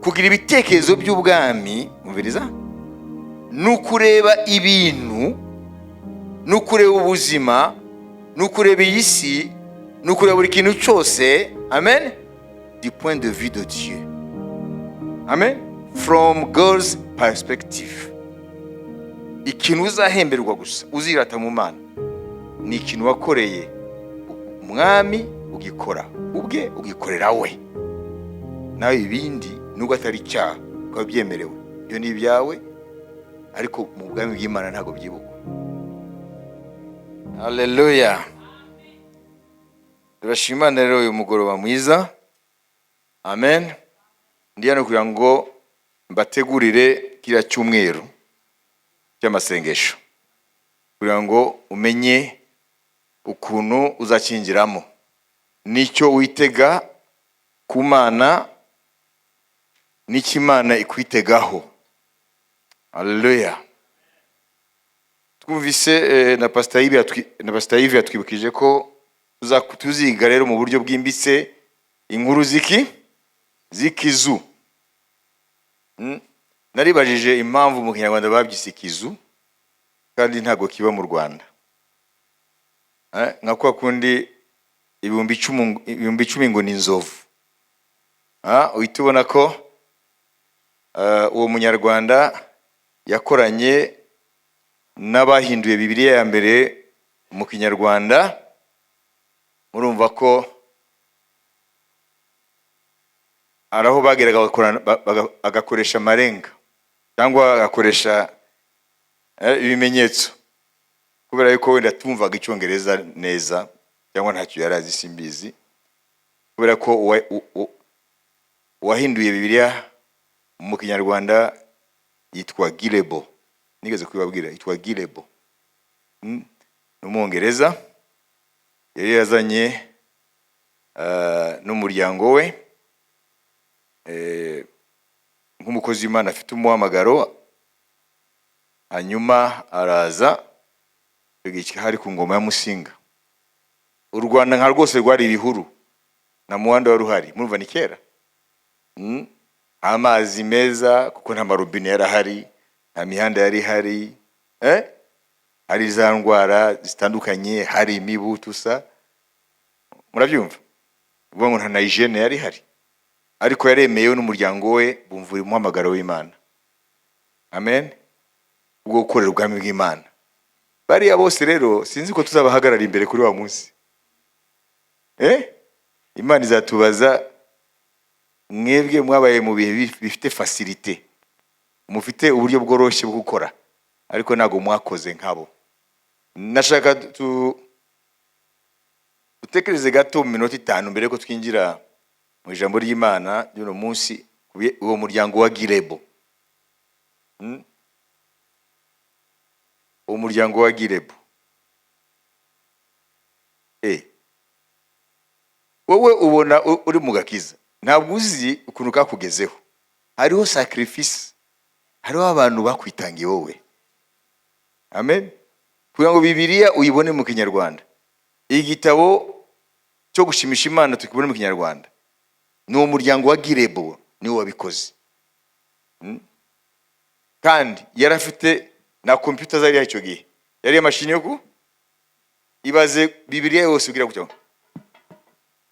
Kugira ibitekerezo by'ubwami, umviriza, ni ukureba ibintu, ni ukureba ubuzima, ni ukureba iyi si, ni ukureba buri kintu cyose, amen, du point de vue de Dieu, amen, from God's perspective. Ikintu uzahemberwa gusa, uzirata mu Mana, ni ikintu wakoreye umwami, ugikora ubwe, ugikorera we. Nawe ibindi, nubwo atari icyaha, ukaba byemerewe, ibyo ni ibyawe, ariko mu bwami bw'Imana ntabwo byibukwa. Haleluya! Turashima Imana rero uyu mugoroba mwiza, amen. Ndi hano kugira ngo mbategurire kiriya cyumweru cy'amasengesho, kugira ngo umenye ukuntu uzakingiramo n'icyo witega ku Mana, n'icyo Imana ikwitegaho. Haleluya! Twumvise na Pastor Yves yatwibukije ko tuziga rero mu buryo bwimbitse inkuru z'ikizu. Naribajije impamvu mu Kinyarwanda babyise ikizu kandi ntabwo kiba mu Rwanda. Nka kwa kundi 10,000, 10,000 ngo ni inzovu. Uhita ubona ko uwo Munyarwanda yakoranye n'abahinduye Bibiliya ya mbere mu Kinyarwanda. Murumva ko hari aho bageraga agakoresha amarenga cyangwa agakoresha ibimenyetso, kubera yuko wenda tumvaga Icyongereza neza cyangwa ntacyo yari azi, simbizi, kubera ko uwahinduye Bibiliya mu Kinyarwanda yitwa Girebo. Nigeze kubibabwira, yitwa Girebo. Ni Umwongereza yari yazanye n'umuryango we, nk'umukozi w'Imana afite umuhamagaro. Hanyuma araza. Icyo gihe hari ku ngoma ya Musinga. U Rwanda nka rwose rwari ibihuru, nta muhanda wari uhari. Murumva ni kera. Amazi meza, kuko nta marobine yari ahari, nta mihanda yari ihari, eh? Hari za ndwara zitandukanye, hari imibu tusa, murabyumva. Uvuga ngo nta na hygiène yari ihari, ariko yaremeyewe n'umuryango we, bumvura umuhamagaro w'Imana, amen, ubwo gukorera ubwami bw'Imana. Bariya bose rero sinzi ko tuzabahagarara imbere kuri wa munsi. Imana izatubaza: "Mwebwe mwabaye mu bihe bifite facilité, mufite uburyo bworoshye bwo gukora, ariko ntabwo mwakoze nkabo." Nashaka dutekereze gato mu minota 5 mbere yuko twinjira mu ijambo ry'Imana ry'uno munsi, uwo muryango wa Girebo. Uwo muryango wa Girebo. Wowe ubona uri mu gakiza, ntabwo uzi ukuntu kakugezeho. Hariho sacrifice, hariho abantu bakwitangiye wowe, amen, kugira ngo Bibiliya uyibone mu Kinyarwanda, igitabo cyo gushimisha Imana tukibone mu Kinyarwanda. Ni uwo muryango wa Girebo niwo wabikoze. Kandi yari afite na kompiyuta zari icyo gihe, yari imashini yo ku ibaze Bibiliya yose ugira gutya.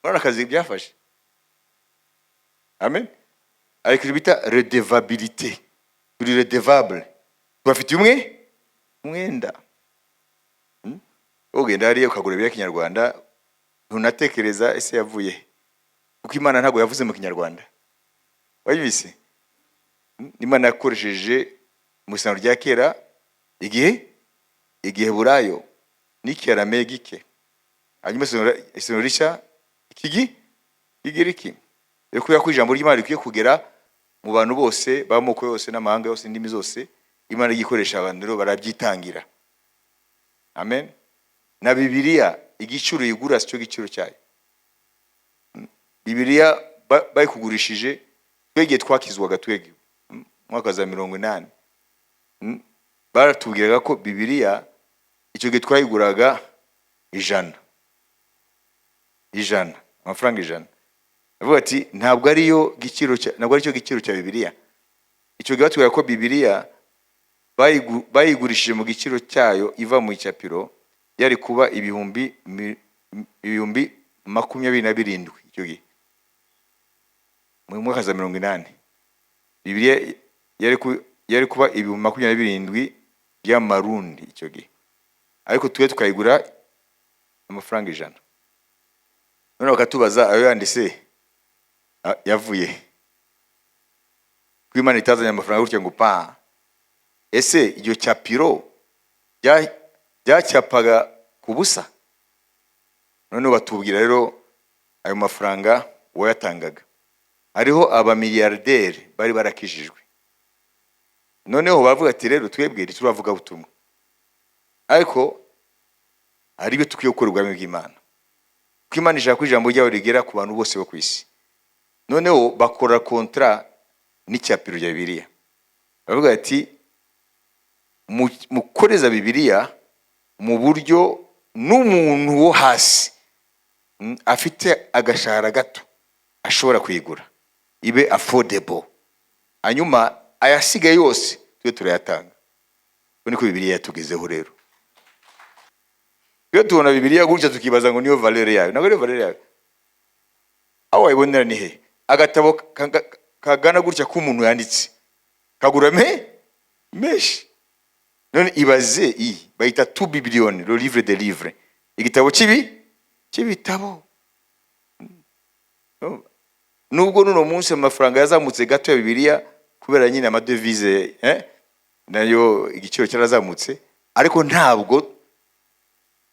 Urabona akazi byafashe, amen. Ariko ibyo bita redevabilité, turi redevable, tubafitiye umwe umwenda. Ugenda hariya ukagura Bibiliya Kinyarwanda, ntunatekereza ese yavuye he, kuko Imana ntabwo yavuze mu Kinyarwanda. Wabibise? Imana yakoresheje mu Isezerano rya Kera igihe Igiheburayo n'Ikiarameyike, hanyuma Isezerano Rishya Ikigiriki. Rero kubera ko ijambo ry'Imana rikwiye kugera mu bantu bose b'amoko yose n'amahanga yose, indimi zose, Imana igikoresha abantu rero barabyitangira, amen. Na Bibiliya igiciro yigura si cyo giciro cyayo. Bibiliya bayikugurishije, twegeye twakizwaga twege mu mwaka za 80, baratubwiraga ko Bibiliya icyo gihe twayiguraga 100, 100, amafaranga 100. Avuga ati ntabwo ariyo giciro ntabwo aricyo giciro cya Bibiliya. Icyo gihe batubwira ko Bibiliya bayigurishije mu giciro cyayo iva mu icapiro yari kuba 27,000 icyo gihe mu mwaka za 80. Bibiliya yari kuba 27,000 by'amarundi icyo gihe, ariko twe tukayigura amafaranga 100. None bakatubaza ayo yanditse yavuye ko Imana itazanye amafaranga gutya ngo pa. Ese iryo capiro byacyapaga ku busa? Noneho batubwira rero ayo mafaranga uwayatangaga, hariho abamiliyarderi bari barakijijwe. Noneho bavuga ati rero twebwe ntituravuga butumwa, ariko hari ibyo tukwiye gukora ubwami bw'Imana, kuko Imana ishaka ko ijambo ryayo rigera ku bantu bose bo ku isi. Noneho bakora contrat n'icyapiro rya Bibiliya, baravuga ati mukoreza Bibiliya mu buryo n'umuntu wo hasi afite agashahara gato ashobora kuyigura, ibe affordable, hanyuma ayasigaye yose twe turayatanga. Uko niko Bibiliya yatugezeho. Rero iyo tubona Bibiliya gutya tukibaza ngo niyo valeur yayo, ntabwo ariyo valeur yayo. Aho wayibonera ni he? Agatabo kagana gutya k'umuntu yanditse kagura menshi. None ibaze iyi bayita tou biblion, le livre des livres, igitabo kibi cy'ibitabo. Nubwo nuno munsi amafaranga yazamutse gato ya Bibiliya kubera nyine amadevize, nayo igiciro cyarazamutse, ariko ntabwo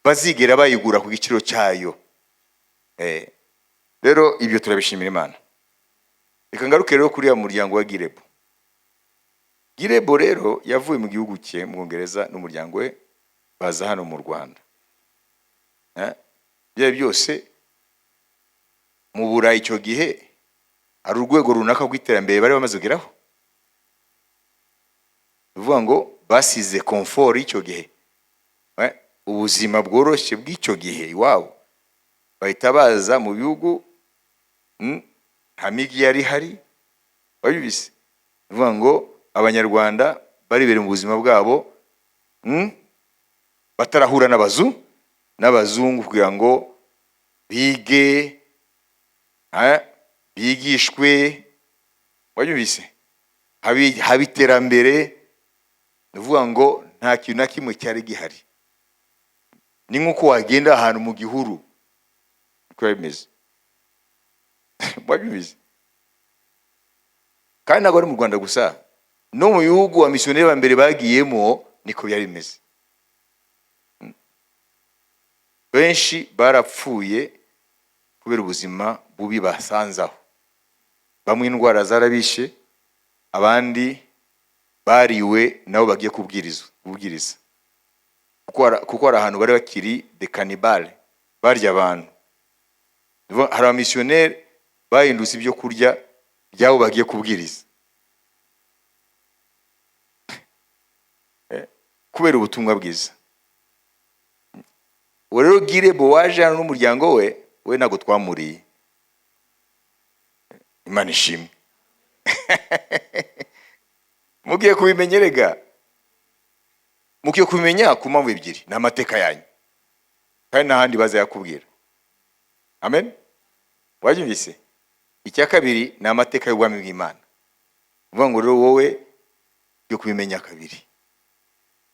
bazigera bayigura ku giciro cyayo. Rero ibyo turabishimira Imana. Reka ngaruke rero kuri ya muryango wa Girebo. Girebo rero yavuye mu gihugu cye mu Bwongereza n'umuryango we, baza hano mu Rwanda. Ibyo byose mu Burayi icyo gihe hari urwego runaka rw'iterambere bari bamaze kugeraho, ni ukuvuga ngo basize confort y'icyo gihe, ubuzima bworoshye bw'icyo gihe iwabo, bahita baza mu bihugu nta migi yari ihari. Wabizi, ni ukuvuga ngo Abanyarwanda baribere mu buzima bwabo batarahura n'abazungu kugira ngo bige, bigishwe. Wabyumvise, habe iterambere. Ni ukuvuga ngo nta kintu na kimwe cyari gihari, ni nk'uko wagenda ahantu mu gihuru, uko bimeze. Wabyumvise, kandi ntabwo ari mu Rwanda gusa, no mu bihugu abamisiyoneri ba mbere bagiyemo niko byari bimeze. Benshi barapfuye kubera ubuzima bubi basanze aho. Bamwe indwara zarabishe, abandi bariwe nabo bagiye kubwiriza, kuko hari ahantu bari bakiri des cannibales, barya abantu. Hari abamisiyoneri bahindutse ibyo kurya byabo bagiye kubwiriza kubera ubutumwa bwiza. Uwo rero Girebo waje hano n'umuryango we, we ntabwo twamuriye. Imana ishimwe. Mugiye kubimenya rega, mugiye kubimenya ku mpamvu ebyiri: ni amateka yanyu, kandi n'ahandi bazayakubwira. Amen. Wabyumvise? Icya kabiri ni amateka y'ubwami bw'Imana. Uvuga ngo rero wowe ugiye kubimenya kabiri.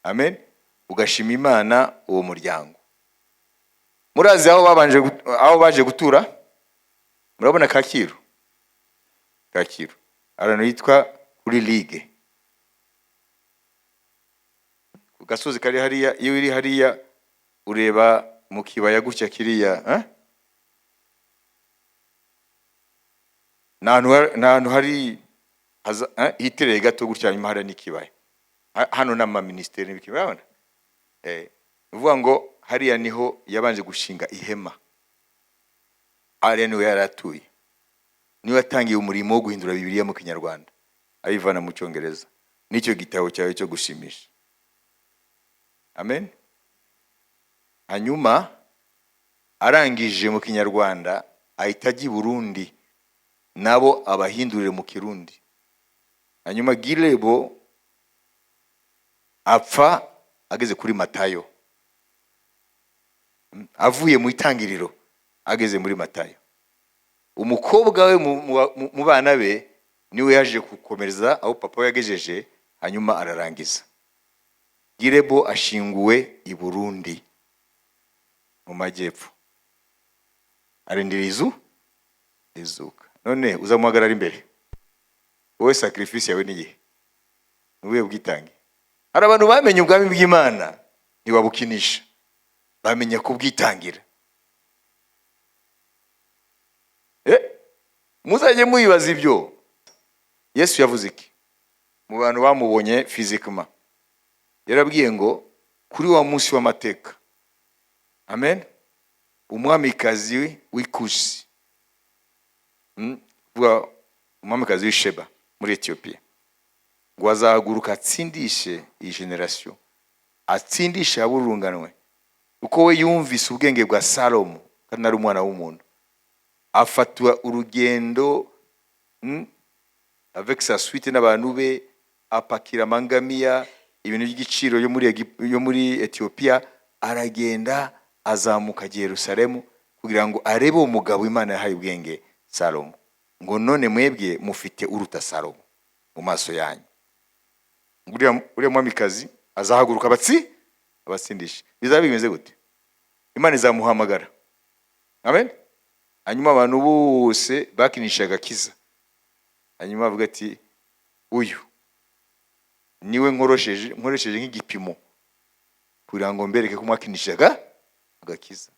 Amen. Ugashima Imana uwo muryango. Murazi aho babanje aho baje gutura? Murabona Kacyiru, Kacyiru ahantu hitwa kuri Ligue, ku gasozi kari hariya. Iyo uri hariya ureba mu kibaya gutya kiriya, eh? Ni ahantu hari hitereye gato gutya, hanyuma hariya n'ikibaya. Hano n'amaminisiteri n'ibiki, urabona? Ni ukuvuga ngo hariya niho yabanje gushinga ihema, hariya niho yari atuye, niwe yatangiye umurimo wo guhindura Bibiliya mu Kinyarwanda ayivana mu Cyongereza, n'icyo gitabo cyawe cyo gushimisha. Amen. Hanyuma arangije mu Kinyarwanda ahita ajya i Burundi. Nabo abahindurire mu Kirundi. Hanyuma Girebo apfa ageze kuri Matayo. Avuye mu Itangiriro ageze muri Matayo. Umukobwa we mu bana be niwe yaje gukomereza aho papa we yagejeje, hanyuma ararangiza. Girebo ashinguwe i Burundi mu majyepfo, arindira izuka. None uzamuhagarara imbere wowe, sacrifice yawe ni iyihe? Ni ubuhe bwitange? Hari abantu bamenye ubwami bw'Imana ntibabukinisha, bamenya kubwitangira. Muzajye muyibaza ibyo Yesu yavuze iki mu bantu bamubonye physiquement. Yarabwiye ngo kuri wa munsi w'amateka, amen, umwamikazi w'Ikusi, kuvuga umwamikazi w'Isheba muri Etiyopiya, ngo azahaguruka atsindishe iyi génération, atsindishe aburunganwe, kuko we yumvise ubwenge bwa Salomo kandi ari umwana w'umuntu. Afatwa urugendo, avec sa suite n'abantu be, apakira amangamiya, ibintu by'igiciro yo muri Etiyopiya, aragenda azamuka ajya i Yerusalemu kugira ngo arebe uwo mugabo Imana yahaye ubwenge, Salomo. Ngo none mwebwe mufite uruta Salomo mu maso yanyu. Uriya mwamikazi azahaguruka abatsindisha. Bizaba bimeze gute? Imana izamuhamagara, amen. Hanyuma abantu bose bakinishaga agakiza, hanyuma avuga ati: "Uyu niwe nkoresheje nk'igipimo kugira ngo mbereke ko mwakinishaga agakiza,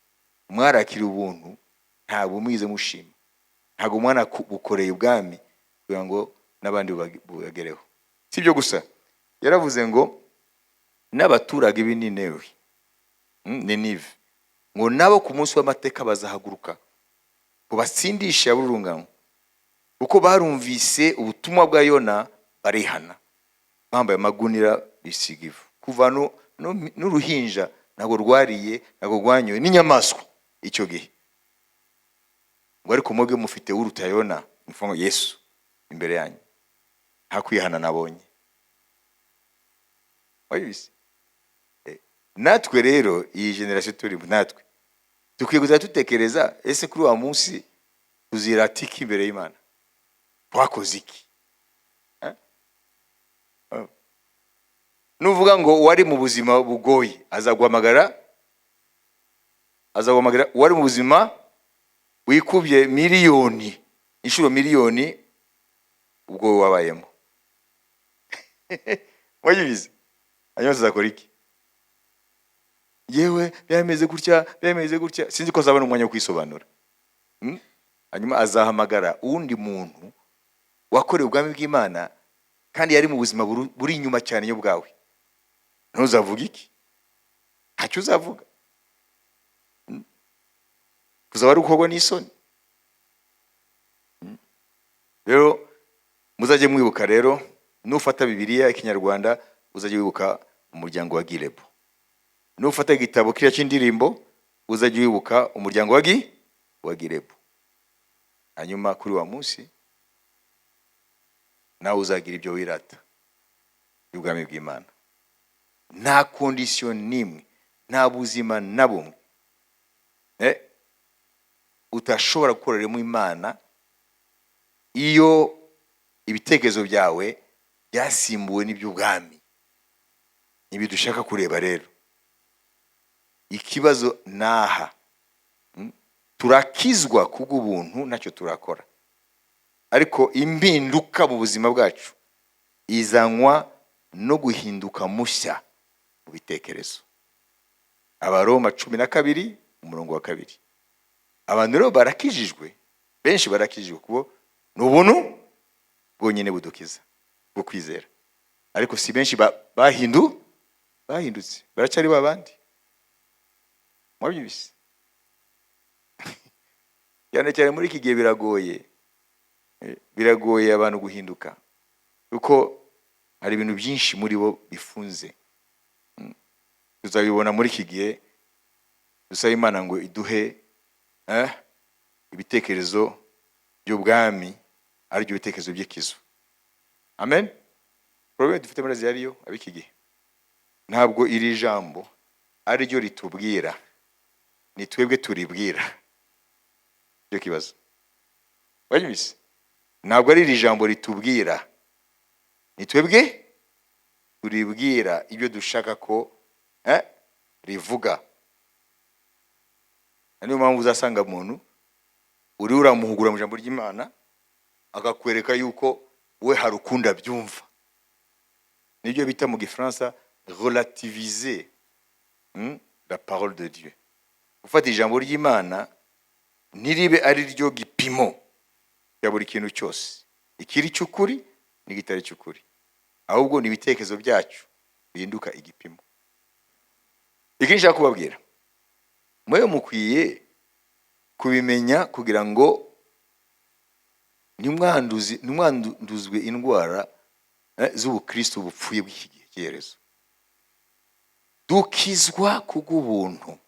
mwarakira ubuntu, ntabwo mwize mushima, ntabwo mwanabukoreye ubwami kugira ngo n'abandi bubagereho." Si ibyo gusa, yaravuze ngo n'abaturage b'i Ninewi, Ninive, ngo nabo ku munsi w'amateka bazahaguruka ngo batsindishe aburungano, kuko barumvise ubutumwa bwa Yona barihana, bambaye amagunira, bisiga ivu. Kuva n'uruhinja ntabwo rwariye, ntabwo rwanyoye, n'inyamaswa icyo gihe. Ngo ariko mwebwe mufite uruta Yona, mvuga Yesu, imbere yanyu, nta kwihana nabonye. Wabizi? Natwe rero iyi génération turimo, natwe dukwiye kuzajya dutekereza: ese kuri wa munsi tuzirata iki imbere y'Imana? Twakoze iki? Eh? Oh. Nuvuga ngo wari mu buzima bugoye, azaguhamagara wari mu buzima wikubye miliyoni inshuro miliyoni ubwo wabayemo. Wayibizi? Hanyuma tuzakora iki? Yewe, byameze gutya, byameze gutya, sinzi ko azabona umwanya wo kwisobanura. Hanyuma azahamagara uwundi muntu wakorewe ubwami bw'Imana kandi yari mu buzima buri inyuma cyane y'ubwawe. Ntuzavuga iki? Ntacyo uzavuga. Kuzaba ari gukorwa n'isoni. Rero muzajye mwibuka rero, nufata Bibiliya Ikinyarwanda uzajye wibuka umuryango wa Girebo, nufata igitabo kiriya cy'indirimbo uzajye wibuka umuryango wa Girebo. Hanyuma kuri wa munsi nawe uzagira ibyo wirata y'ubwami bw'Imana. Nta condition n'imwe, nta buzima na bumwe utashobora gukoreramo Imana iyo ibitekerezo byawe byasimbuwe n'iby'ubwami. Ibi dushaka kureba rero, ikibazo naha. Turakizwa kubw'ubuntu, ntacyo turakora, ariko impinduka mu buzima bwacu izanwa no guhinduka mushya mu bitekerezo. Abaroma 12 umurongo wa 2. Abantu rero barakijijwe, benshi barakijijwe kuko ni ubuntu bwonyine budukiza bwo kwizera, ariko si benshi bahindutse, baracyari babandi. Mwabyumvise? Cyane cyane muri iki gihe biragoye. Biragoye abantu guhinduka kuko hari ibintu byinshi muri bo bifunze. Tuzabibona muri iki gihe. Dusaba Imana ngo iduhe ibitekerezo. by'ubwami, aribyo bitekerezo by'ikizu. Amen. Problème dufite muri Aziya ariyo ab'iki gihe, ntabwo iri jambo ariryo ritubwira, ni twebwe turibwira. Icyo kibazo wanyumvise? Ntabwo ari iri jambo ritubwira, ni twebwe turibwira ibyo dushaka ko rivuga. Niyo mpamvu uzasanga umuntu uri uramuhugura mu ijambo ry'Imana, akakwereka yuko we hari ukundi abyumva. Nibyo bita mu Gifaransa relativiser la parole de Dieu, gufata ijambo ry'Imana ntiribe ari ryo gipimo cya buri kintu cyose, ikiri cy'ukuri n'igitari cy'ukuri, ahubwo ni ibitekerezo byacu bihinduka igipimo. Ikindi nshaka kubabwira, mwe mukwiye kubimenya kugira ngo ntimwanduzwe indwara z'ubukristo bupfuye bw'iki gihe cy'iherezo. Dukizwa kubw'ubuntu,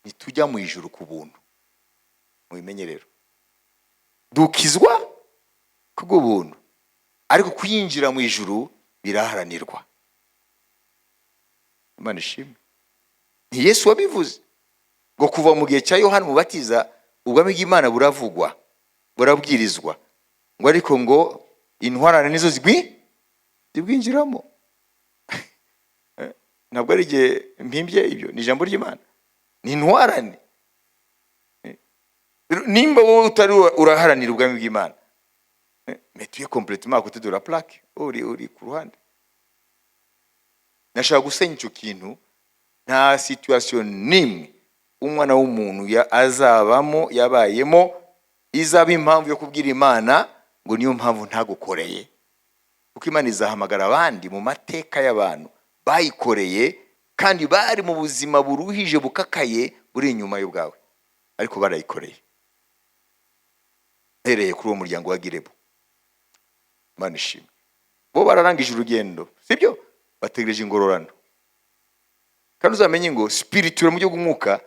ntitujya mu ijuru ku buntu. Mubimenye rero, dukizwa kubw'ubuntu, ariko kuyinjira mu ijuru biraharanirwa. Imana ishimwe. Ni Yesu wabivuze ngo kuva mu gihe cya Yohana Umubatiza ubwami bw'Imana buravugwa, burabwirizwa, ngo ariko ngo intwarane nizo zibwinjiramo. Ntabwo ari igihe mpimbye ibyo, ni ijambo ry'Imana, ni intwarane. Nimba wowe utari uraharanira ubwami bw'Imana, mais tu es complètement à côté de la plaque, uri ku ruhande. Nashaka gusenya icyo kintu. Nta situation n'imwe umwana w'umuntu azabamo, yabayemo, izaba impamvu yo kubwira Imana ngo niyo mpamvu ntagukoreye, kuko Imana izahamagara abandi mu mateka y'abantu bayikoreye, kandi bari mu buzima buruhije, bukakaye, buri inyuma y'ubwawe, ariko barayikoreye. Mpereye kuri uwo muryango wa Girebu, Imana ishimwe, bo bararangije urugendo, sibyo? Bategereje ingororano. Kandi uzamenye ngo spirituel, mu buryo bw'umwuka,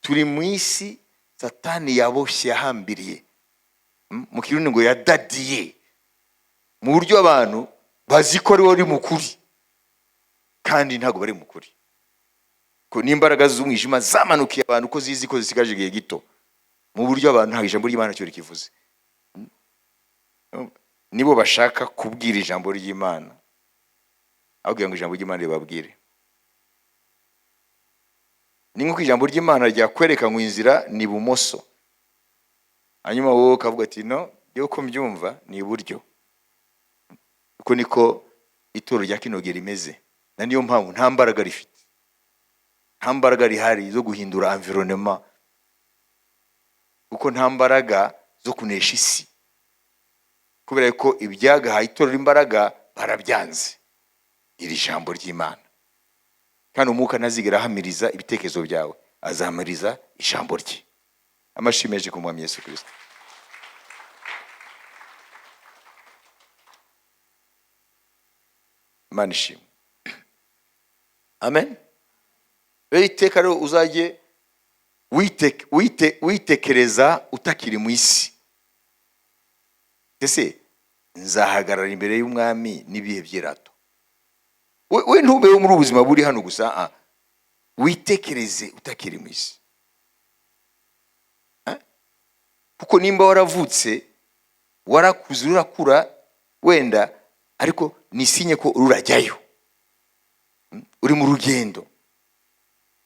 turi mu isi Satani yaboshye, yahambiriye, mu Kirundi ngo yadadiye, mu buryo abantu bazi ko ari we uri mu kuri, kandi ntabwo bari mu kuri, ko n'imbaraga z'umwijima zamanukiye abantu ko zizi ko zisigaje igihe gito, mu buryo abantu ntabwo ijambo ry'Imana cyo rikivuze. Nibo bashaka kubwira ijambo ry'Imana aho kugira ngo ijambo ry'Imana ribabwire. Ni nk'uko ijambo ry'Imana ryakwereka ngo inzira ni ibumoso, hanyuma wowe ukavuga ati: "No, yewe uko mbyumva ni iburyo." Uko niko itorero rya kino gihe rimeze, na niyo mpamvu nta mbaraga rifite, nta mbaraga rihari zo guhindura environnement, kuko nta mbaraga zo kunesha isi, kubera ko ibyagahaye itorero imbaraga barabyanze, iri jambo ry'Imana. Kandi Umwuka ntazigera ahamiriza ibitekerezo byawe, azahamiriza ijambo rye. Amashimwe menshi ku Mwami Yesu Kirisito. Imana ishimwe. Amen. Rero iteka rero uzajye witekereza utakiri mu isi. Ese nzahagarara imbere y'Umwami n'ibihe by'irato? We ntubeho muri ubu buzima buri hano gusa, witekereze utakiri mu isi. Kuko nimba waravutse, warakuze, urakura wenda, ariko nisinye ko urajyayo, uri mu rugendo,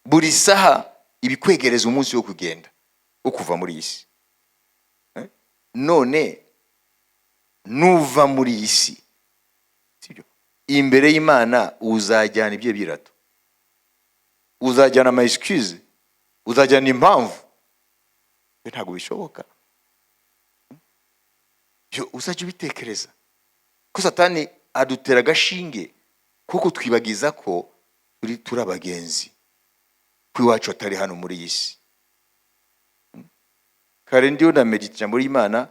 buri saha ibikwegereza umunsi wo kugenda, wo kuva muri iyi si. None nuva muri iyi si, sibyo, imbere y'Imana uzajyana ibyo birato, uzajyana ama excuse, uzajyana impamvu? Ntabwo bishoboka. Byo uzajya ubitekereza ko Satani adutera agashinge kuko twibagiza ko turi abagenzi, ko iwacu atari hano muri iyi si. Kare ndiyo na medita ijambo ry'Imana,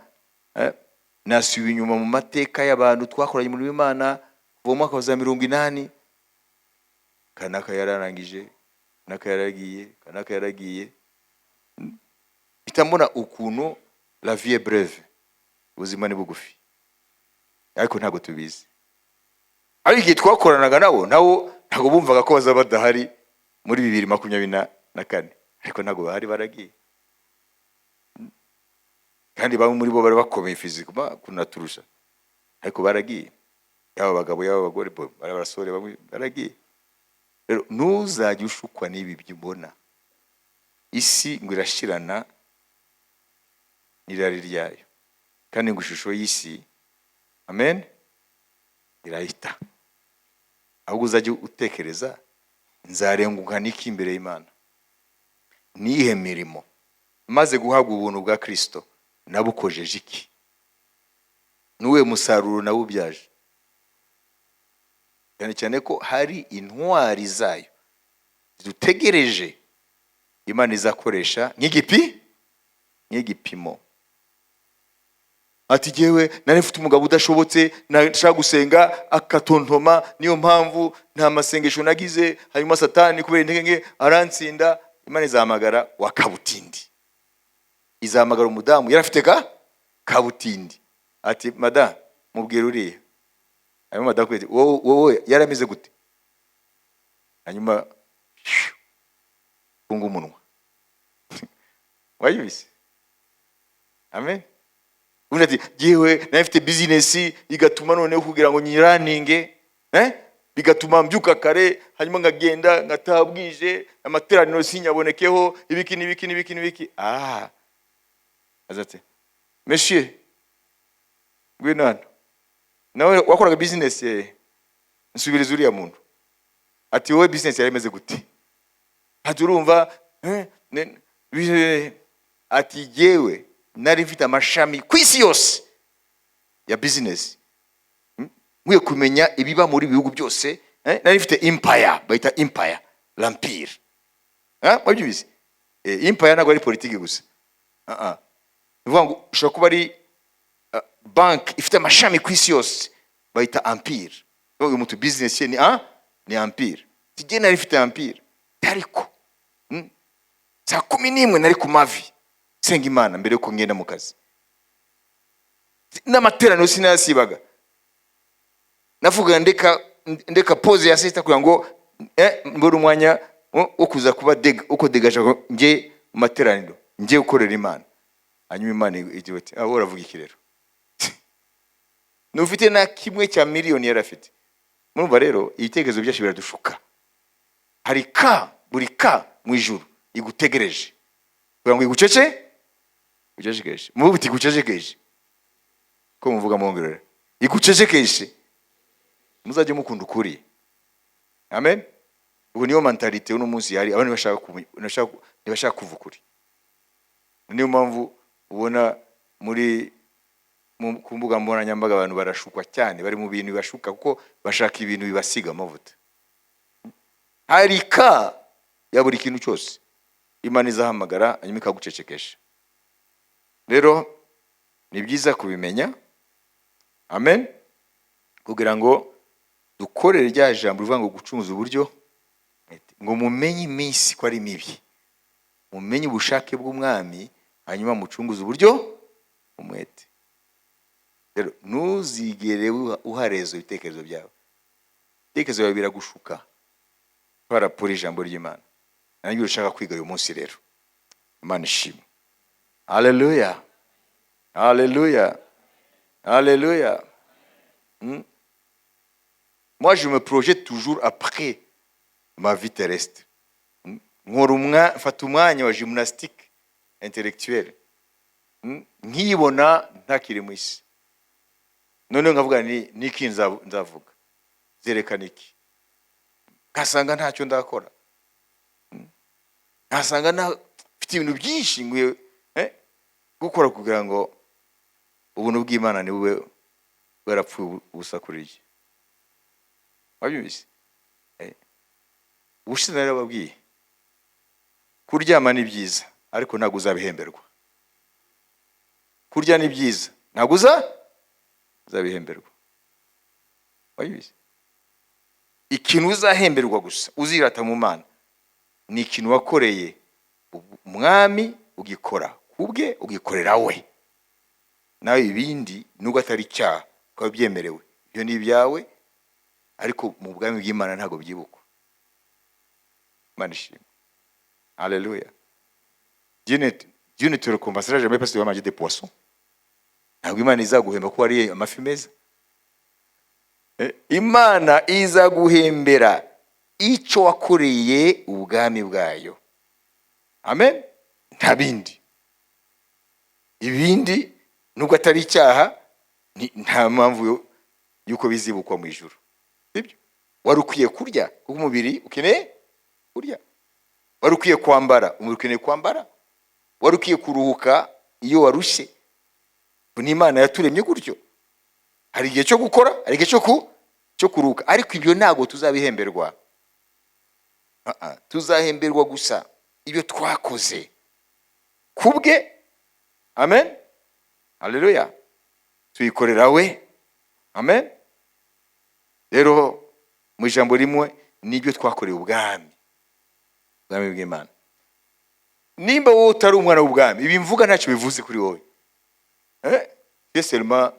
nasubiye inyuma mu mateka y'abantu twakoranye umurimo w'Imana kuva mu mwaka wa za 80. Kanaka yararangije, kanaka yaragiye, kanaka yaragiye. Mpita mbona ukuntu La vie est brève, ubuzima ni bugufi, ariko ntabwo tubizi. Ariko igihe twakoranaga nabo ntabwo bumvaga ko bazaba badahari muri 2024, ariko ntabwo bahari, baragiye. Kandi bamwe muri bo bari bakomeye physiquement kunaturusha, ariko baragiye, yaba abagabo, yaba abagore, bo bari abasore, bamwe baragiye. Rero ntuzajye ushukwa n'ibi byo ubona. Isi ngo irashirana n'irari ryayo, kandi ngo ishusho y'isi, amen, irahita. Ahubwo uzajye utekereza: nzarenguka n'iki imbere y'Imana? Niyihe mirimo? Maze guhabwa ubuntu bwa Kristo, nabukojeje iki? N'uwe musaruro nawubyaje? Cyane cyane ko hari intwari zayo zidutegereje, Imana izakoresha nk'igipimo. Ati: "Jyewe nari mfite umugabo udashobotse, nashaka gusenga akatontoma, niyo mpamvu nta masengesho nagize, hanyuma Satani kubera intege nke arantsinda." Imana izahamagara wa kabutindi, izahamagara umudamu yari afite ka kabutindi, ati: "Madamu, mubwira uriya." Hanyuma madamu ati: "Wowe yarameze gute?" Hanyuma funga umunwa. Wayibise? Amen. Undi ati: "Jyewe nari mfite business, igatuma noneho kugira ngo nyiraninge, bigatuma mbyuka kare, hanyuma nkagenda ngataha bwije, amateraniro sinyabonekeho, ibiki n'ibiki n'ibiki n'ibiki." Ah, aza ati: "Monsieur, ngwino hano, nawe wakoraga business, nsubiriza uriya muntu." Ati: "Wowe business yari imeze gute?" Ati: "Urumva, ati: "Jyewe nari mfite amashami ku isi yose ya business. Nkwiye kumenya ibiba muri bihugu byose, nari mfite empire." Bayita empire, l'empire. Wabyumvise? Empire ntabwo ari politiki gusa. Ah, ah. Ni ukuvuga ngo ushobora kuba ari banki ifite amashami ku isi yose, bayita empire. Uyu muntu business ye ni empire. Tujye, nari mfite empire, ariko saa 11 nari ku mavi nsenga Imana mbere yuko ngenda mu kazi, n'amateraniro sinayasibaga. Navuga ndeka pause ya sita kugira ngo mbone umwanya wo kuza kuba dega uko degaje ngo njye mu materaniro, njye gukorera Imana." Hanyuma Imana igira iti: "Ah, wowe uravuga iki rero?" Ntufite na kimwe cya miliyoni yari afite. Murumva rero, ibitekerezo byacu biradushuka. Hari ka buri ka mu ijuru igutegereje kugira ngo igucece, igucecekeshe. Muvuge uti: "Igucecekeshe." Ko muvuga mwongerere: "Igucecekeshe." Muzajye mukunda ukuri. Amen. Ubu niyo mentalité uno munsi hari abantu ntibashaka kuva ukuri. Niyo mpamvu ubona ku mbuga nkoranyambaga abantu barashukwa cyane, bari mu bintu bibashuka, kuko bashaka ibintu bibasiga amavuta. Hari ka ya buri kintu cyose Imana izahamagara, hanyuma ikagucecekesha. Rero ni byiza kubimenya, amen, kugira ngo dukorere rya jambo rivuga ngo gucunguza uburyo, ngo mumenye iminsi ko ari mibi, mumenye ubushake bw'Umwami, hanyuma mucunguze uburyo umwete. Rero ntuzigere uhareza ibitekerezo byawe. Ibitekerezo byawe biragushuka. Twarapura ijambo ry'Imana, nanjye ushaka kwiga uyu munsi. Rero Imana ishimwe. Haleluya, haleluya, haleluya. Moi, je me projette toujours après ma vie terrestre. Nkora mfata umwanya wa gymnastique intellectuelle. Nkibona ntakiri mu isi, noneho nkavuga ni niki nzavuga, zerekana iki? Ngasanga ntacyo ndakora. Nkasanga mfite ibintu byinshi nkwiye gukora kugira ngo ubuntu bw'Imana ntibube bwarapfuye ubusa kuri jye. Wabyumvise? Ubushize narababwiye, kuryama ni byiza, ariko ntabwo uzabihemberwa. Kurya ni byiza, ntabwo uzabihemberwa. Wabyumvise? Ikintu uzahemberwa gusa, uzirata mu Mana, ni ikintu wakoreye Umwami, ugikora kubwe, ugikorera we. Nawe ibindi, nubwo atari icyaha, ukaba byemerewe, ibyo ni ibyawe, ariko mu bwami bw'Imana ntabwo byibukwa. Imana ishimwe, haleluya. Dieu ne te récompensera jamais parce que tu vas manger des poissons. Ntabwo Imana izaguhemba ko wariye amafi meza. Imana izaguhembera icyo wakoreye ubwami bwayo. Amen. Nta bindi. Ibindi, nubwo atari icyaha, nta mpamvu y'uko bizibukwa mu ijuru. Sibyo? Wari ukwiye kurya kuko umubiri ukeneye kurya. Wari ukwiye kwambara, umubiri ukeneye kwambara. Wari ukwiye kuruhuka iyo warushye. N'Imana yaturemye gutyo. Hari igihe cyo gukora, hari igihe cyo kuruhuka, ariko ibyo ntabwo tuzabihemberwa. Ah, ah, tuzahemberwa gusa ibyo twakoze kubwe. Amen, haleluya. Tuyikorera we. Amen. Rero mu ijambo rimwe, nibyo twakorewe ubwami bw'Imana. Nimba wowe utari umwana w'ubwami, ibi mvuga ntacyo bivuze kuri wowe. Tu es seulement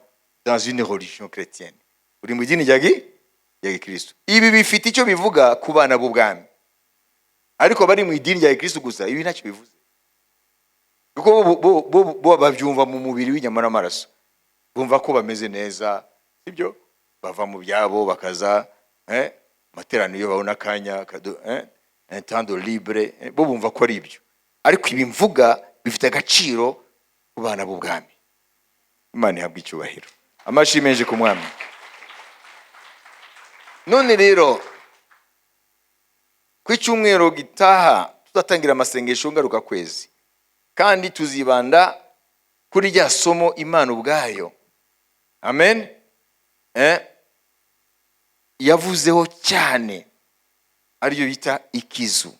dans une religion chrétienne, uri mu idini rya gikristo. Ibi bifite icyo bivuga ku bana b'ubwami, ariko bari mu idini rya gikristo gusa, ibi ntacyo bivuze, kuko bo babyumva mu mubiri w'inyama n'amaraso, bumva ko bameze neza, sibyo? Bava mu byabo bakaza materaniro iyo babona akanya un temps de libre, bo bumva ko ari ibyo. Ariko ibi mvuga bifite agaciro ku bana b'ubwami. Imana ihabwa icyubahiro. Amashyi menshi ku Mwami. None rero, ku icyumweru gitaha tuzatangira amasengesho ngaruka kwezi, kandi tuzibanda kuri rya somo Imana ubwayo, amen, yavuzeho cyane, ariryo bita ikizu.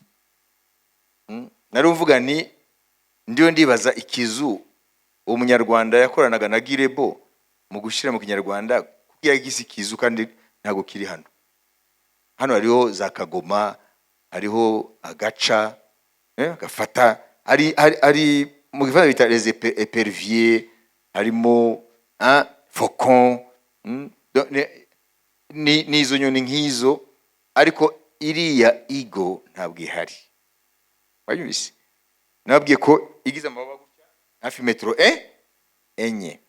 Nari mvuga ni ndiyo ndibaza ikizu uwo Munyarwanda yakoranaga na Girebo mu gushyira mu Kinyarwanda, kuko yagize ikizu kandi ntabwo kiri hano. Hano hariho za kagoma, hariho agaca, gafata ari mu Gifaransa bita les éperviers, harimo, hein, faucon, ni izo nyoni nk'izo, ariko iriya eagle ntabwo ihari. Wabyumvise? Nababwiye ko igize amababa gutya, hafi metero 4.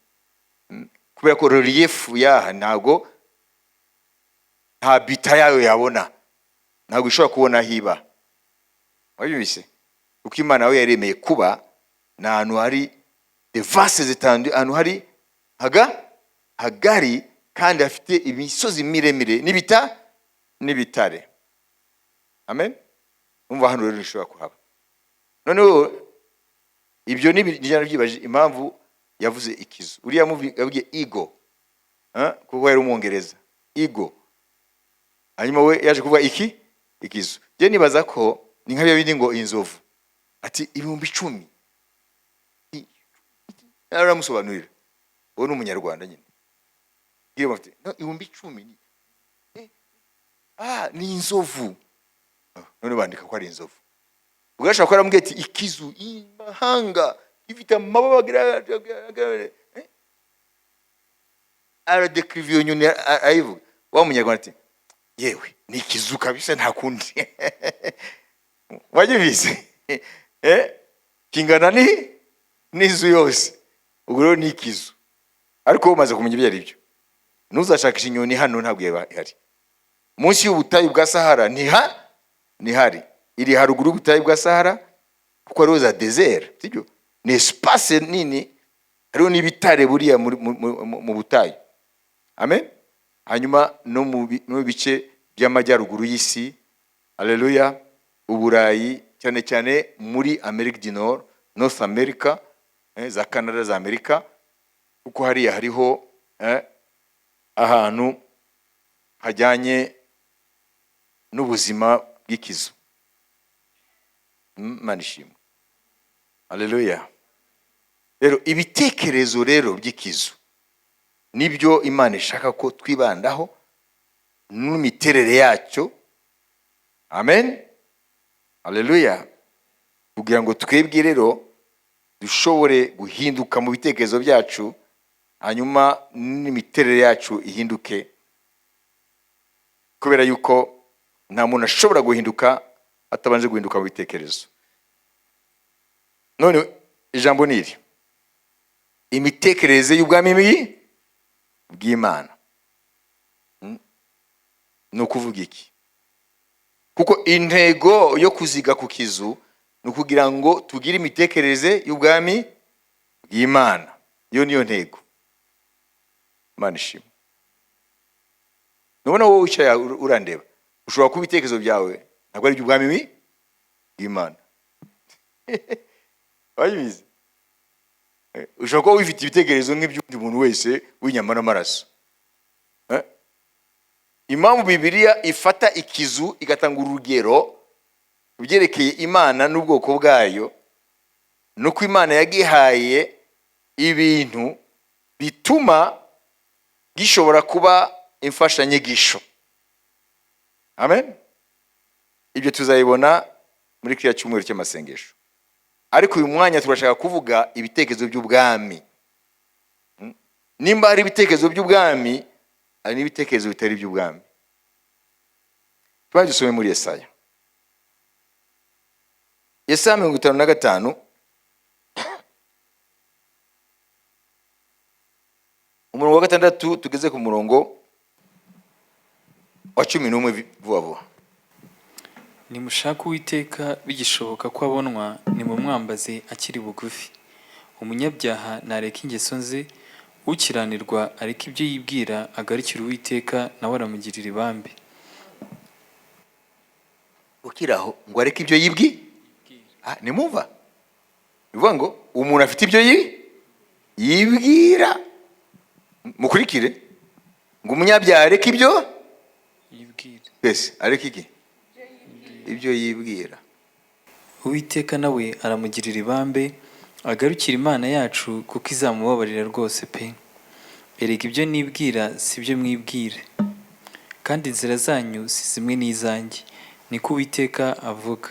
Kubera ko relief yaha ntabwo, nta habitat yayo yabona, ntabwo ishobora kubona aho iba. Wabyumvise? Kuko Imana we yaremeye kuba ni ahantu hari de vastes étendues, ahantu hari hagari kandi hafite imisozi miremire n'ibitare. Amen. Umva, hano rero nishobora kuhaba. Noneho ibyo ni byibaje impamvu yavuze ikizu. Uriya yabwiye eagle, kuko yari Umwongereza, eagle. Hanyuma we yaje kuvuga ikizu. Je nibaza ko ni nka bya bindi ngo inzovu, ati 10,000. Aramusobanurira, uwo ni Umunyarwanda nyine. Iyo bafite, no, 10,000 ni inzovu. Ah, none bandika ko ari inzovu. Ubwo ashobora kuba yaramubwiye ati ikizu imahanga ifite amababa aradekiriva iyo nyoni, arayivuga. Wa Munyarwanda ati: "Yewe, ni ikizu kabisa, nta kundi." Wabyumvise? Kingana ni n'inzu yose. Ubwo rero ni ikizu, ariko wowe umaze kumenya ibyo ari byo. Ntuzashakishe inyoni hano, ntabwo yaba ihari. Munsi y'ubutayu bwa Sahara ntihari, iri haruguru y'ubutayu bwa Sahara, kuko hariho za désert, sibyo? Ni espace nini, hariho n'ibitare buriya mu butayu. Amen. Hanyuma no mu bice by'amajyaruguru y'isi, aleluya, Uburayi, cyane cyane muri Amerika du Nord, North America, za Canada, za Amerika, kuko hariya hariho ahantu hajyanye n'ubuzima bw'ikizu. Imana ishimwe, aleluya. Rero ibitekerezo rero by'ikizu nibyo Imana ishaka ko twibandaho n'imiterere yacyo. Amen, aleluya. Kugira ngo twebwe rero dushobore guhinduka mu bitekerezo byacu. Hanyuma n'imiterere yacu ihinduke, kubera yuko nta muntu ashobora guhinduka atabanje guhinduka mu bitekerezo. None ijambo ni iri: imitekerereze y'ubwami bw'Imana. Ni ukuvuga iki? Kuko intego yo kuziga ku kizu ni ukugira ngo tugire imitekerereze y'ubwami bw'Imana. Iyo niyo ntego. Imana ishimwe. Nubona wowe wicaye urandeba, ushobora kuba ibitekerezo byawe ntabwo ari iby'ubwami bw'Imana. Wabizi, ushobora kuba wifite ibitekerezo nk'iby'undi muntu wese w'inyama n'amaraso. Impamvu Bibiliya ifata ikizu igatanga urugero ku byerekeye Imana n'ubwoko bwayo, ni uko Imana yagihaye ibintu bituma gishobora kuba imfashanyigisho. Amen. Ibyo tuzabibona muri kiriya cyumweru cy'amasengesho, ariko uyu mwanya turashaka kuvuga ibitekerezo by'ubwami. Nimba hari ibitekerezo by'ubwami, hari n'ibitekerezo bitari iby'ubwami. Tubaye dusome muri Yesaya, Yesaya 55, umurongo wa 6, tugeze ku murongo wa 11 vuba vuba. Nimushake Uwiteka bigishoboka ko abonwa, nimumwambaze akiri bugufi. Umunyabyaha nareke ingeso ze, ukiranirwa areke ibyo yibwira, agarukire Uwiteka, nawe aramugirira ibambe. Ukiraho ngo areke ibyo yibwi. Ah, nimumva bivuga ngo umuntu afite ibyo yibwira. Mukurikire ngo umunyabyaha areke ibyo yibwira. Twese, areke iki? Ibyo yibwira. Uwiteka nawe aramugirira ibambe, agarukire Imana yacu, kuko izamubabarira rwose pe. Erega ibyo nibwira si byo mwibwira, kandi inzira zanyu si zimwe n'izanjye, niko Uwiteka avuga.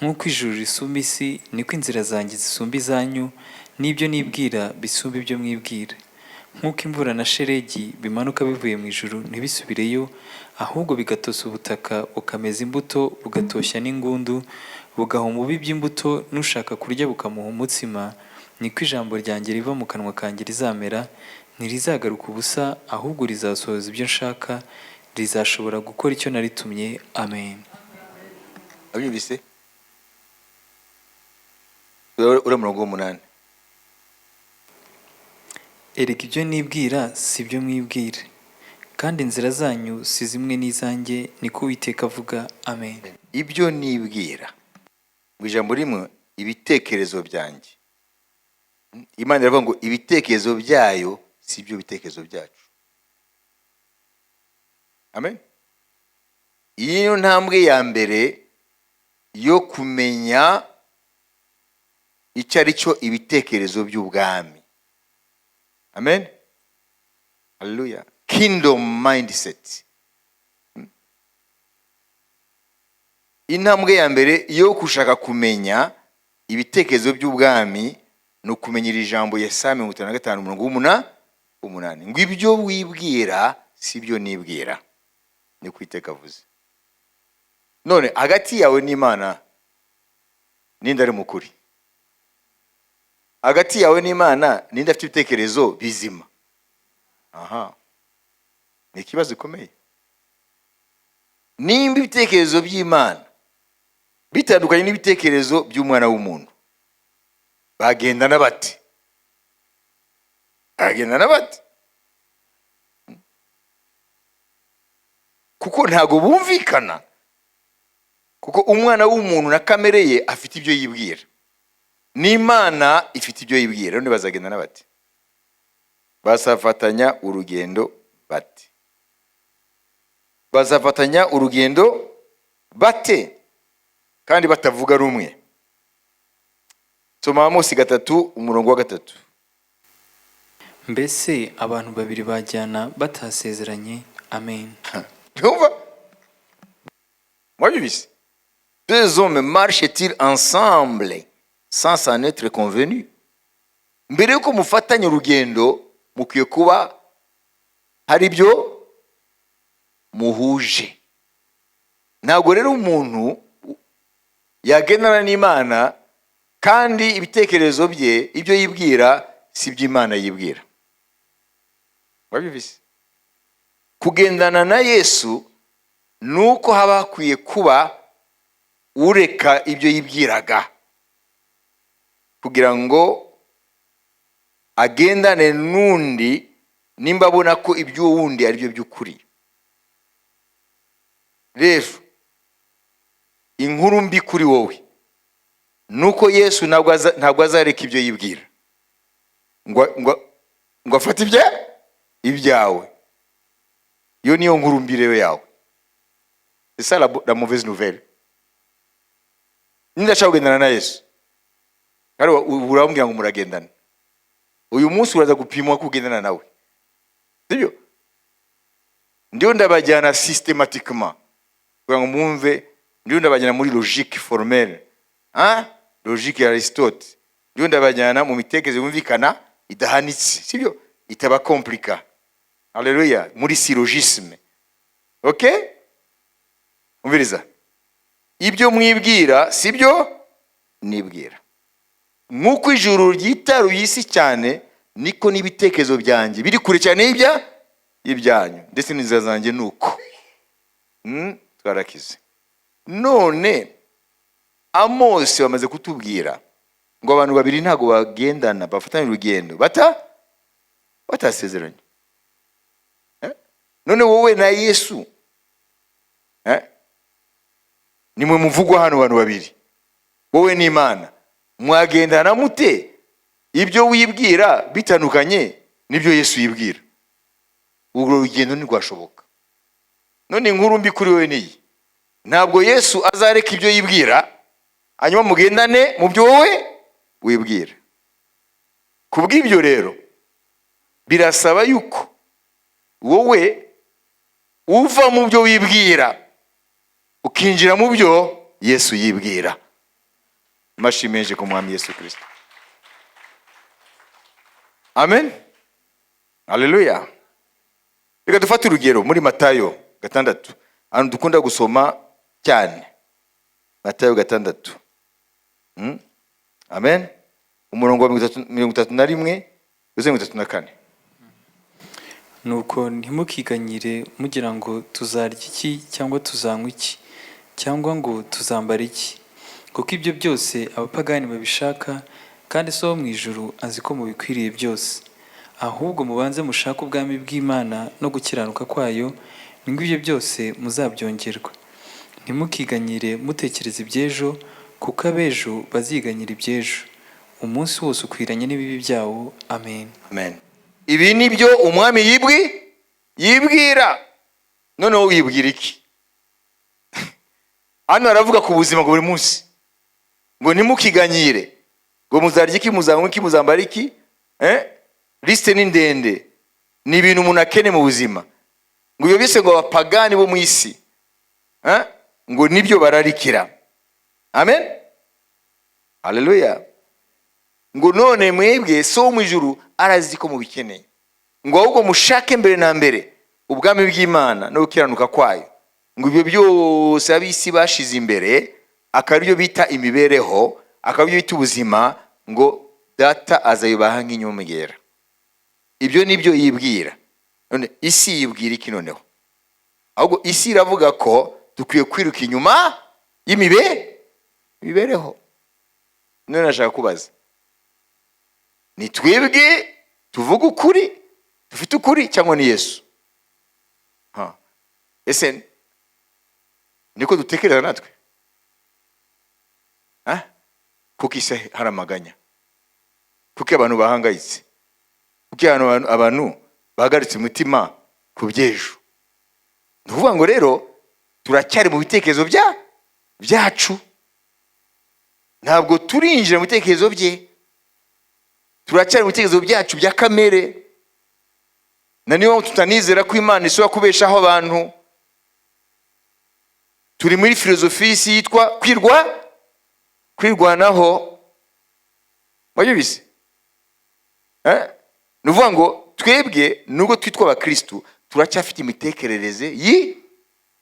Nk'uko ijuru risumba isi, niko inzira zanjye zisumba izanyu, n'ibyo nibwira bisumba ibyo mwibwira. Nk'uko imvura na shelegi bimanuka bivuye mu ijuru ntibisubireyo, ahubwo bigatosa ubutaka, bukameza imbuto, bugatoshya n'ingundu, bugaha umubibyi imbuto, n'ushaka kurya bukamuha umutsima, niko ijambo ryanjye riva mu kanwa kanjye rizamera. Ntirizagaruka ubusa, ahubwo rizasohoza ibyo nshaka, rizashobora gukora icyo naritumye. Amen. Abyumvise? Uriya murongo w'umunani. Erega ibyo nibwira si byo mwibwira, kandi inzira zanyu si zimwe n'izanjye, niko Uwiteka avuga. Amen. Ibyo nibwira, mu ijambo rimwe, ibitekerezo byanjye. Imana iravuga ngo ibitekerezo byayo si byo bitekerezo byacu. Amen. Iyi niyo ntambwe ya mbere yo kumenya icyo ari cyo ibitekerezo by'ubwami. Amen, haleluya. Kingdom mindset. Intambwe ya mbere yo gushaka kumenya ibitekerezo by'ubwami ni ukumenya iri jambo, Yesaya 55, umurongo w'umunani, ngo ibyo wibwira si byo nibwira, ni Uwiteka avuze. None hagati yawe n'Imana, ninde ari mukuri? Hagati yawe n'Imana, ninde afite ibitekerezo bizima? Aha ni ikibazo gikomeye. Nimba ibitekerezo by'Imana bitandukanye n'ibitekerezo by'umwana w'umuntu, bagendana bate? Bagendana bate? Kuko ntabwo bumvikana, kuko umwana w'umuntu na kamere ye afite ibyo yibwira, n'Imana ifite ibyo yibwira. None bazagendana bate? Bazafatanya urugendo bate? Bazafatanya urugendo bate kandi batavuga rumwe? Soma Amosi 3, umurongo wa 3. Mbese abantu babiri bajyana batasezeranye? Amen. Ntumva? Mwabyumvise? Deux hommes marchent-ils ensemble sans s'en être convenus? Mbere yuko mufatanya urugendo. Mukwiye kuba hari ibyo muhuje. Ntabwo rero umuntu yagendana n'Imana kandi ibitekerezo bye, ibyo yibwira, si ibyo Imana yibwira. Wabyumvise? Kugendana na Yesu ni uko haba hakwiye kuba ureka ibyo yibwiraga kugira ngo agendane n'undi, nimba abona ko iby'uwo wundi ari byo by'ukuri. Rero inkuru mbi kuri wowe ni uko Yesu ntabwo azareka ibyo yibwira ngo afate ibyawe. Iyo niyo nkuru mbi rero yawe. C'est ça la mauvaise nouvelle. Nindashaka kugendana na Yesu, kandi uramubwira ngo muragendana, uyu munsi uraza gupimwa ko ugendana nawe, sibyo? Ndiyo ndabajyana systématiquement kugira ngo mwumve. Ndiyo ndabajyana muri logique formelle, hein? Logique ya Aristote. Ndiyo ndabajyana mu mitekerereze yumvikana, idahanitse, sibyo? Itaba compliqué. Haleluya! Muri syllogisme, okay? Umviriza: ibyo mwibwira sibyo nibwira. Nk'uko ijuru ryitaruye isi cyane, niko n'ibitekerezo byanjye biri kure cyane y'ibyanyu, ndetse n'inzira zanjye ni uko. Twarakize. None Amosi bamaze kutubwira ngo abantu babiri ntabwo bagendana, bafatanya urugendo batasezeranye. Eh? None wowe na Yesu, eh? Nimwe muvugwa hano, abantu babiri, wowe n'Imana, mwagendana mute ibyo wibwira bitandukanye n'ibyo Yesu yibwira? Urwo rugendo ntirwashoboka. None inkuru mbi kuri wowe niyi: ntabwo Yesu azareka ibyo yibwira hanyuma mugendane mu byo wowe wibwira. Ku bw'ibyo rero birasaba yuko wowe uva mu byo wibwira ukinjira mu byo Yesu yibwira. Amashyi menshi ku Mwami Yesu Kirisito! Amen, haleluya! Reka dufate urugero muri Matayo 6, ahantu dukunda gusoma cyane. Matayo 6. Amen. Umurongo wa 31 kugeza 34. Nuko ntimukiganyire mugira ngo tuzarya iki, cyangwa tuzanywa iki, cyangwa ngo tuzambara iki, kuko ibyo byose abapagani babishaka, kandi So wo mu ijuru azi ko mubikwiriye byose. Ahubwo mubanze mushake ubwami bw'Imana no gukiranuka kwayo, nibwo ibyo byose muzabyongerwa. Ntimukiganyire mutekereza iby'ejo, kuko ab'ejo baziganyira iby'ejo. Umunsi wose ukwiranye n'ibibi byawo. Amen. Amen. Ibi ni byo umwami yibwira. Noneho wibwira iki? Hano aravuga ku buzima bwa buri munsi ngo ntimukiganyire ngo muzarya iki, muzanywa iki, muzambara iki. Eh? Liste ni ndende, ni ibintu umuntu akeneye mu buzima. Ngo ibyo byose ngo abapagani bo mu isi, eh? Ngo nibyo bararikira. Amen, haleluya! Ngo none mwebwe, So wo mu ijuru arazi ko mubikeneye. Ngo ahubwo mushake mbere na mbere ubwami bw'Imana no gukiranuka kwayo, ngo ibyo byose ab'isi bashize imbere, akaba aribyo bita imibereho, akaba aribyo bita ubuzima, ngo Data azabibaha nk'inyongera. Ibyo nibyo yibwira. None isi yibwira iki noneho? Ahubwo isi iravuga ko dukwiye kwiruka inyuma y'imibereho. None nashaka kubaza: ni twebwe tuvuga ukuri, dufite ukuri, cyangwa ni Yesu? Ha. Ese niko dutekereza natwe? Ha? Kuko isi hari amaganya, kuko abantu bahangayitse, kuko abantu bahagaritse umutima ku by'ejo. Ni ukuvuga ngo rero turacyari mu bitekerezo byacu, ntabwo turinjira mu bitekerezo bye. Turacyari mu bitekerezo byacu bya kamere, na niyo mpamvu tutanizera ko Imana ishobora kubeshaho abantu. Turi muri filozofi y'isi yitwa kwirwanaho. Wabyumvise? Eh? Ni ukuvuga ngo Twebwe nubwo twitwa abakristu, turacyafite imitekerereze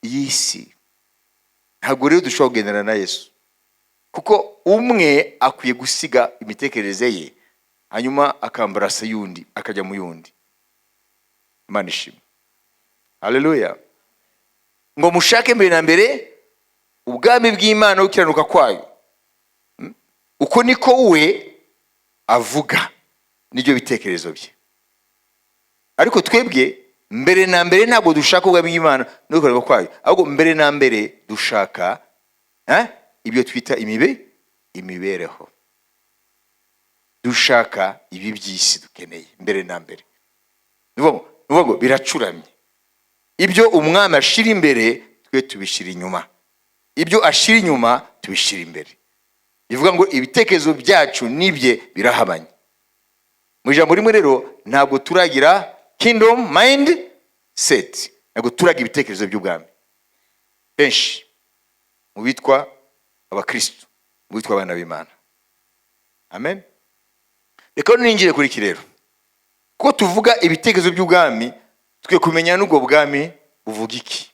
y'isi. Ntabwo rero dushobora kugendana na Yesu, kuko umwe akwiye gusiga imitekerereze ye, hanyuma akambarasa y'undi, akajya mu yundi. Imana ishimwe, haleluya. Ngo mushake mbere na mbere ubwami bw'Imana no gukiranuka kwayo. Uko niko we avuga, nibyo bitekerezo bye. Ariko twebwe mbere na mbere ntabwo dushaka ubwami bw'Imana no gukiranuka kwayo, ahubwo mbere na mbere dushaka ibyo twita imibereho. Dushaka ibi by'isi dukeneye mbere na mbere. Ni ukuvuga ngo biracuramye. Ibyo umwami ashira imbere, twe tubishyira inyuma. Ibyo ashyira inyuma, tubishyira imbere. Bivuga ngo ibitekerezo byacu n'ibye birahabanye. Mu ijambo rimwe rero, ntabwo turagira kingdom mind set, ntabwo turagira ibitekerezo by'ubwami. Benshi mu bitwa abakristo, mu bitwa abana b'Imana. Amen. Reka ninjire kuri iki rero. Kuko tuvuga ibitekerezo by'ubwami, twe kumenya n'ubwo bwami buvuga iki.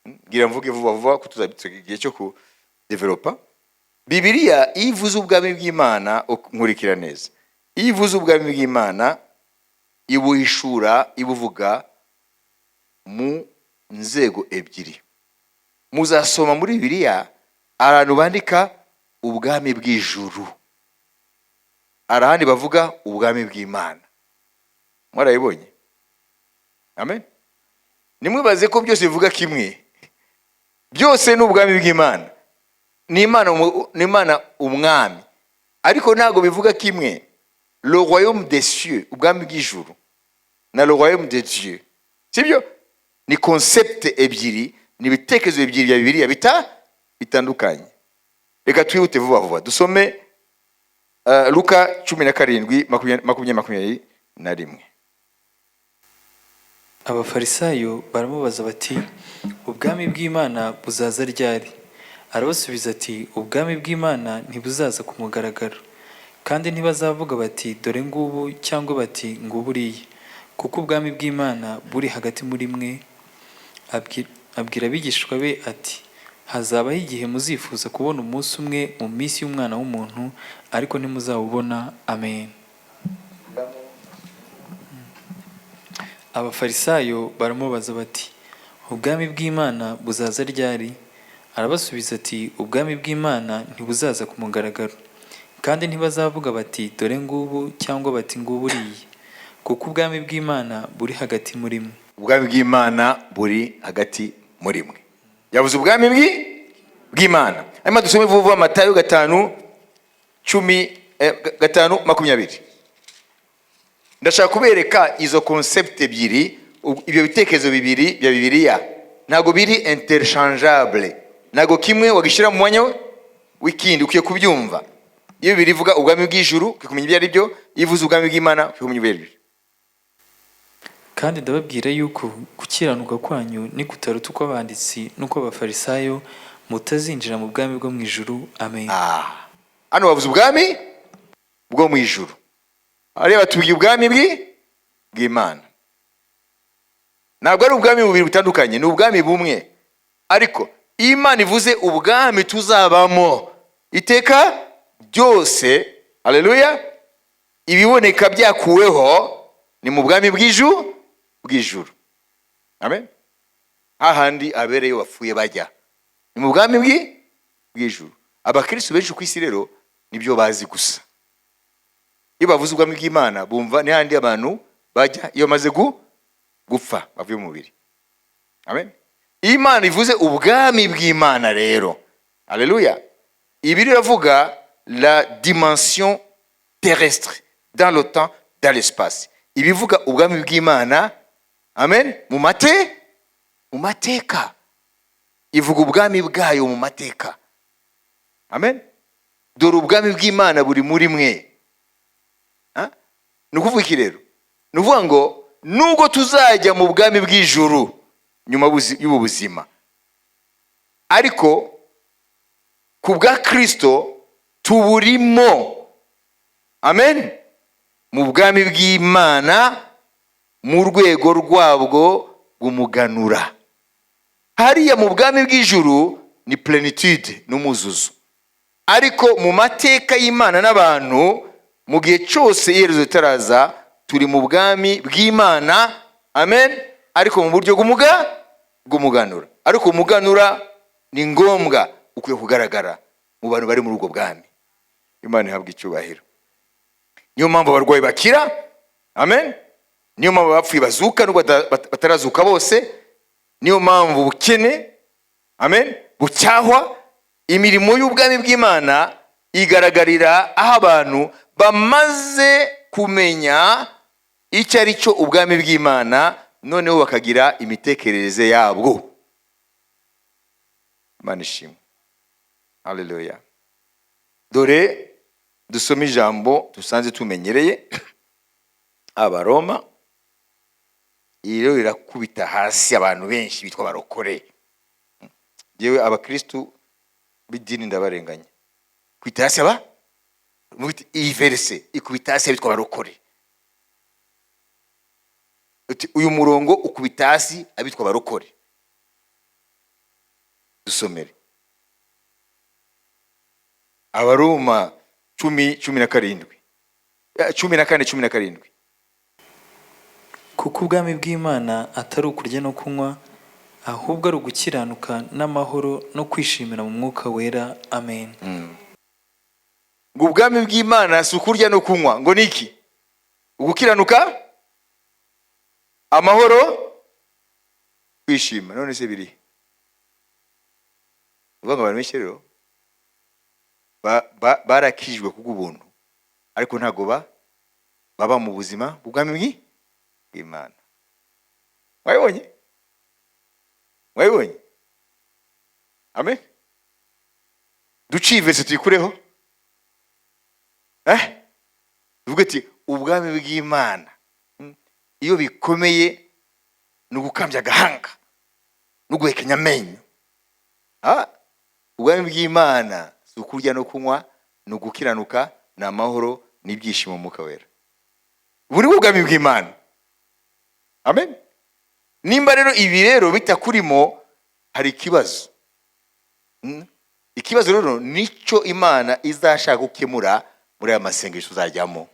Ngira mvuge vuba vuba ko tuzabitse igihe cyo kudevelopa. Bibiliya iyo ivuze ubwami bw'Imana, nkurikira neza, iyo ivuze ubwami bw'Imana, ibuhishura, ibuvuga mu nzego ebyiri. Muzasoma muri Bibiliya ahantu bandika ubwami bw'ijuru, hari ahandi bavuga ubwami bw'Imana. Mwarabibonye? Amen. Nimwibaze ko byose bivuga kimwe. Byose ni ubwami bw'Imana, ni Imana, ni Imana umwami, ariko ntabwo bivuga kimwe. Le royaume des cieux, ubwami bw'ijuru, na le royaume de Dieu, sibyo? Ni concept ebyiri, ni ibitekerezo bibiri bya Bibiliya bitandukanye. Reka twihute vuba vuba, dusome Luka 17, 20, 21. Abafarisayo baramubaza bati: "Ubwami bw'Imana buzaza ryari?" Arabasubiza ati: "Ubwami bw'Imana ntibuzaza ku mugaragaro, kandi ntibazavuga bati: 'Dore ngubu,' cyangwa bati: 'Ngubu uriya,' kuko ubwami bw'Imana buri hagati muri mwe." Abwira abigishwa be ati: "Hazabaho igihe muzifuza kubona umunsi umwe mu minsi y'Umwana w'umuntu, ariko ntimuzawubona." Amen. Abafarisayo baramubaza bati: "Ubwami bw'Imana buzaza ryari?" Arabasubiza ati: "Ubwami bw'Imana ntibuzaza ku mugaragaro, kandi ntibazavuga bati: 'Dore ngubu,' cyangwa bati: 'Ngubu uriya,' kuko ubwami bw'Imana buri hagati muri mwe." Ubwami bw'Imana buri hagati muri mwe. Yavuze ubwami bw'Imana. Hanyuma dusome vuba vuba Matayo 5, 10, 5, 20. Ndashaka kubereka izo concept ebyiri, ibyo bitekerezo bibiri bya Bibiliya ntabwo biri interchangeable, ntabwo kimwe wagishyira mu mwanya w'ikindi. Ukwiye kubyumva. Iyo Bibiliya ivuga ubwami bw'ijuru, ukwiye kumenya ibyo ari byo. Iyo ivuze ubwami bw'Imana, ukwiye kumenya ibyo ari byo. "Kandi ndababwira yuko gukiranuka kwanyu nikutaruta ukw'abanditsi n'ukw'abafarisayo, mutazinjira mu bwami bwo mu ijuru." Amen. Ah, hano bavuze ubwami bwo mu ijuru, hariya batubwiye ubwami bw'Imana. Ntabwo ari ubwami bubiri butandukanye, ni ubwami bumwe. Ariko iyo Imana ivuze ubwami tuzabamo iteka ryose, haleluya, ibiboneka byakuweho, ni mu bwami bw'ijuru. Amen. Hahandi abereyo bapfuye bajya, ni mu bwami bw'ijuru. Abakristo benshi ku isi rero nibyo bazi gusa. Iyo bavuze ubwami bw'Imana, bumva ni hahandi abantu bajya iyo bamaze gupfa, bavuye mu mubiri. Amen. Iyo Imana ivuze ubwami bw'Imana rero, haleluya, ibi riravuga la dimension terrestre, dans le temps, dans l'espace. Ibivuga ubwami bw'Imana, amen, mu mateka. Ivuga ubwami bwayo mu mateka. Amen. Dore ubwami bw'Imana buri muri mwe. Ha? Ni ukuvuga iki rero? Ni ukuvuga ngo nubwo tuzajya mu bwami bw'ijuru nyuma y'ubu buzima, ariko ku bwa Kristo tuburimo. Amen. Mu bwami bw'Imana. Mu rwego rwabwo rw'umuganura. Hariya mu bwami bw'ijuru ni plénitude n'umuzuzo, ariko mu mateka y'Imana n'abantu, mu gihe cyose iherezo ritaraza, turi mu bwami bw'Imana, amen, ariko mu buryo bw'umuganura. Ariko umuganura ni ngombwa, ukwiye kugaragara mu bantu bari muri ubwo bwami. Imana ihabwa icyubahiro. Niyo mpamvu abarwayi bakira, amen. Niyo mpamvu abapfuye bazuka nubwo batarazuka bose. Niyo mpamvu ubukene, amen, bucyahwa. Imirimo y'ubwami bw'Imana igaragarira aho abantu bamaze kumenya icyo ari cyo ubwami bw'Imana, noneho bakagira imitekerereze yabwo. Imana ishimwe, haleluya. Dore dusome ijambo dusanze tumenyereye, Abaroma. Iyi rero irakubita hasi abantu benshi bitwa abarokore. Yewe, abakristu b'idini ndabarenganya. Kwita hasi aba iyi verset ikubita hasi abitwa abarokore. Uti, uyu murongo ukubita hasi abitwa abarokore. Dusomere Abaroma 10 17, 14, 17. Kuko ubwami bw'Imana atari ukurya no kunywa, ahubwo ari ugukiranuka n'amahoro no kwishimira mu Mwuka Wera. Amen. Ngo ubwami bw'Imana si ukurya no kunywa, ngo ni iki? Ugukiranuka, amahoro, kwishima. None se biri uvuga ngo abantu benshi rero barakijwe kubw'ubuntu, ariko ntabwo baba mu buzima bw'ubwami bw'Imana. Mwabibonye? Mwabibonye? Amen. Duciye verset tuyikureho, tuvuge ati ubwami bw'Imana, iyo bikomeye ni ugukambya agahanga no guhekenya amenyo. Ubwami bw'Imana si ukurya no kunywa, ni ugukiranuka, ni amahoro n'ibyishimo mu Mwuka Wera. Ubu ni bwo bwami bw'Imana, amen. Nimba rero ibi rero bitakurimo, hari ikibazo. Ikibazo rero nicyo Imana izashaka gukemura muri aya masengesho uzajyamo.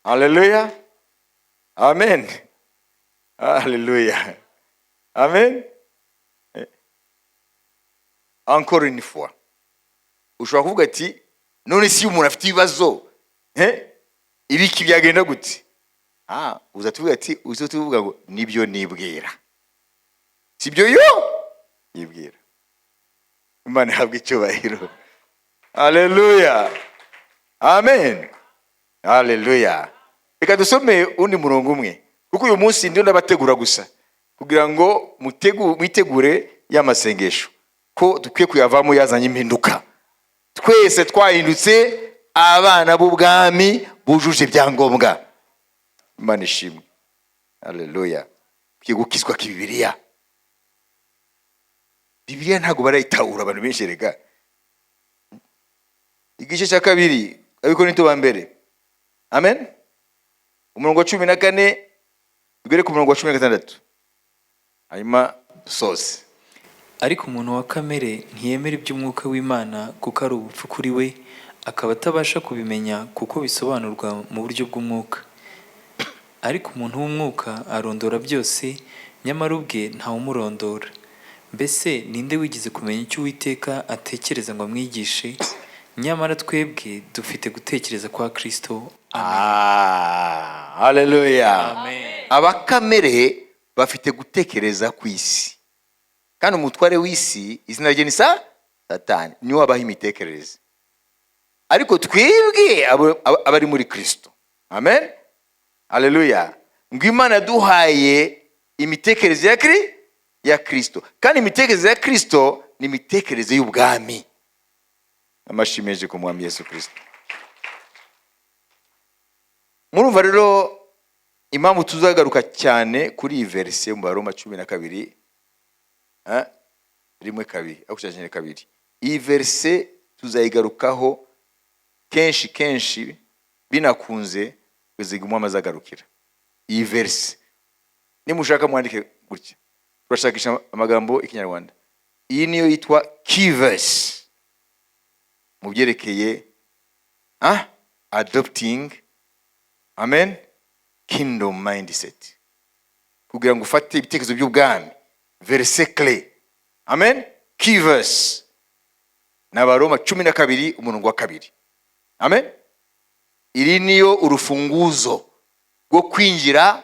Haleluya, amen, haleluya, amen. Encore une fois, ushobora kuvuga ati: "None si iyo umuntu afite ibibazo, ibiki byagenda gute?" Uza tuvuga ati, uza tuvuga ngo nibyo nibwira sibyo yo yibwira. Imana ihabwa icyubahiro, haleluya, amen, haleluya. Reka dusome undi murongo umwe, kuko uyu munsi ndiyo ndabategura gusa kugira ngo mwitegure ya masengesho, ko dukwiye kuyavamo yazanye impinduka, twese twahindutse abana b'ubwami bujuje ibyangombwa. Imana ishimwe, haleluya. Ukwiye gukizwa kibibiriya. Bibiliya ntabwo barayitahura abantu benshi. Rega igice cya 2 Abikorinto ba mbere, amen, umurongo wa 14 tugere ku murongo wa 16, hanyuma dusoze. Ariko umuntu wa kamere ntiyemera iby'Umwuka w'Imana, kuko ari ubupfu kuri we, akaba atabasha kubimenya kuko bisobanurwa mu buryo bw'umwuka. Ariko umuntu w'umwuka arondora byose, nyamara ubwe ntawumurondora. Mbese ninde wigeze kumenya icyo Uwiteka atekereza ngo amwigishe? Nyamara twebwe dufite gutekereza kwa Kristo. Amen. Haleluya. Amen. Abakamere bafite gutekereza ku isi, kandi umutware w'isi izina rye ni Satani, niwe wabaha imitekerereze. Ariko twebwe abari muri Kristo, amen, haleluya, ngo Imana yaduhaye imitekerereze ya Kristo, kandi imitekerereze ya Kristo ni imitekerereze y'ubwami. Amashimwe menshi ku Mwami Yesu Kristo. Murumva rero impamvu tuzagaruka cyane kuri iyi verset mu Baroma 12, 1, 2, aho cyane 2. Iyi verset tuzayigarukaho kenshi kenshi. Binakunze kugeza igihe umwami azagarukira. Iyi verse, nimushaka mwandike gutya, turashakisha amagambo y'ikinyarwanda. Iyi niyo yitwa key verse mu byerekeye adopting, amen, kingdom mindset, kugira ngo ufate ibitekerezo by'ubwami. Verse clé, amen, key verse ni Abaroma 12 umurongo wa 2. Amen. Iri niyo urufunguzo rwo kwinjira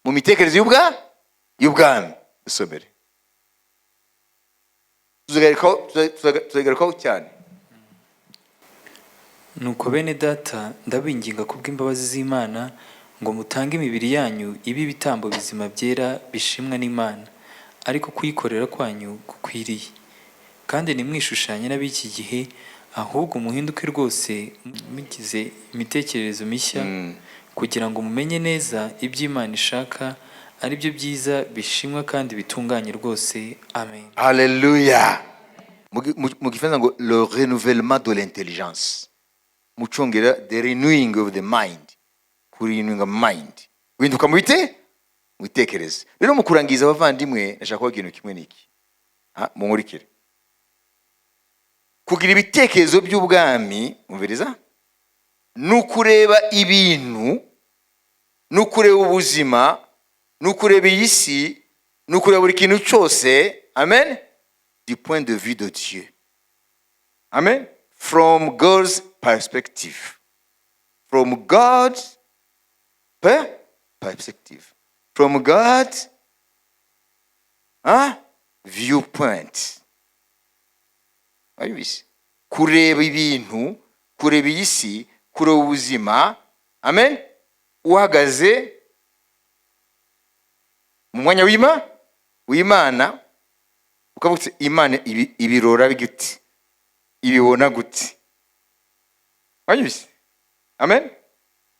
mu mitekerereze y'ubwami. Dusomere, tuzayigarukaho cyane. Nuko bene Data, ndabinginga kubw'imbabazi z'Imana ngo mutange imibiri yanyu ibe ibitambo bizima, byera, bishimwa n'Imana, ariko kuyikorera kwanyu gukwiriye. Kandi ntimwishushanye n'ab'iki gihe, ahubwo muhinduke rwose mugize imitekerereze mishya, kugira ngo mumenye neza ibyo Imana ishaka, ari byo byiza, bishimwa kandi bitunganye rwose. Amen. Haleluya. Mu Gifaransa ngo "le renouvellement de l'intelligence", mu Cyongereza "the renewing of the mind", kurenewinga mind, guhinduka mu bite mu bitekerezo. Rero mu kurangiza, abavandimwe, ndashaka kubaha ikintu kimwe. Niki? Munkurikire. Kugira ibitekerezo by'ubwami, umviriza, ni ukureba ibintu, ni ukureba ubuzima, ni ukureba iyi si, ni ukureba buri kintu cyose, amen, du point de vue de Dieu, amen, from God's perspective, from God's perspective, from God's viewpoint. Wabibise? Kureba ibintu, kureba iyi si, kureba ubuzima, amen, uhagaze mu mwanya w'Imana, ukavuga uti: "Imana ibirora gute? Ibibona gute?" Wanyumvise? Amen.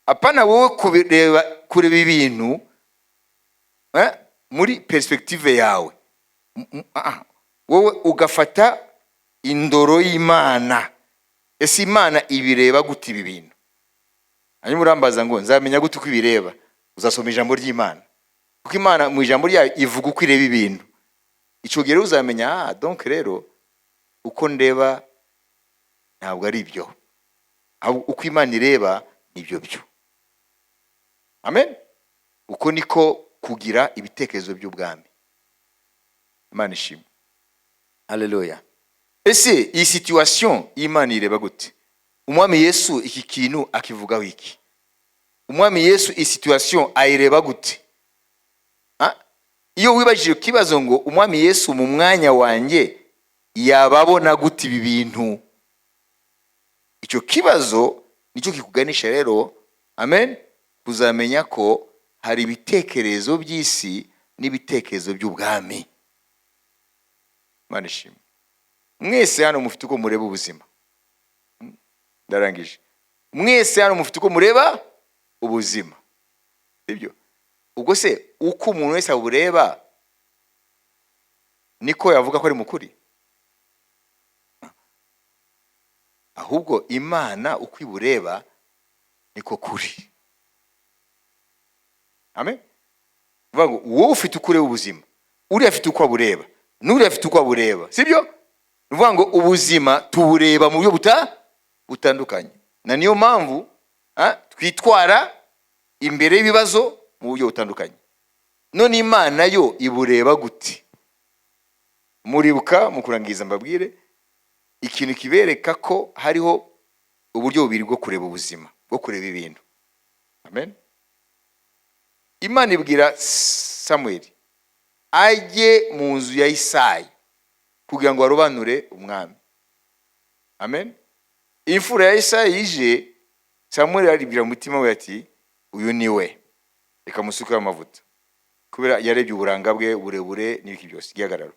Apana wowe kureba ibintu muri perspective yawe. Wowe ugafata indoro y'Imana. Ese Imana ibireba gute ibi bintu? Hanyuma urambaza ngo: "Nzamenya gute uko ibireba?" Uzasoma ijambo ry'Imana, kuko Imana mu ijambo ryayo ivuga uko ireba ibintu. Icyo gihe rero uzamenya: "Ah, donc rero uko ndeba ntabwo ari ibyo, ahubwo uko Imana ireba nibyo byo." Amen. Uko niko kugira ibitekerezo by'ubwami. Imana ishimwe, haleluya. Ese iyi situation y'Imana ireba gute? Umwami Yesu iki kintu akivugaho iki? Umwami Yesu iyi situation ayireba gute? Ah? Iyo wibajije ikibazo ngo: "Umwami Yesu mu mwanya wanjye yababona gute ibi bintu?" Icyo kibazo nicyo kikuganisha rero, amen, kuzamenya ko hari ibitekerezo by'isi n'ibitekerezo by'ubwami. Imana ishimwe. Mwese hano mufite uko mureba ubuzima. Ndarangije. Mwese hano mufite uko mureba ubuzima, sibyo? Ubwo se uko umuntu wese abureba niko yavuga ko ari mukuri? Ahubwo Imana uko ibureba niko kuri. Amen. Uvuga ngo wowe ufite uko ureba ubuzima, uriya afite uko abureba, n'uriya afite uko abureba, sibyo? Ni ukuvuga ngo ubuzima tubureba mu buryo butandukanye, na niyo mpamvu twitwara imbere y'ibibazo mu buryo butandukanye. None Imana yo ibureba gute? Muribuka, mu kurangiza mbabwire ikintu kibereka ko hariho uburyo bubiri bwo kureba ubuzima, bwo kureba ibintu. Amen. Imana ibwira Samweli ajye mu nzu ya Isayi kugira ngo arobanure umwami. Amen. Imfura ya Isayi ije, Samweli aribwira mu mutima we ati: "Uyu ni we, reka musukeho amavuta," kubera yarebye uburanga bwe, uburebure n'ibiki byose, igihagararo.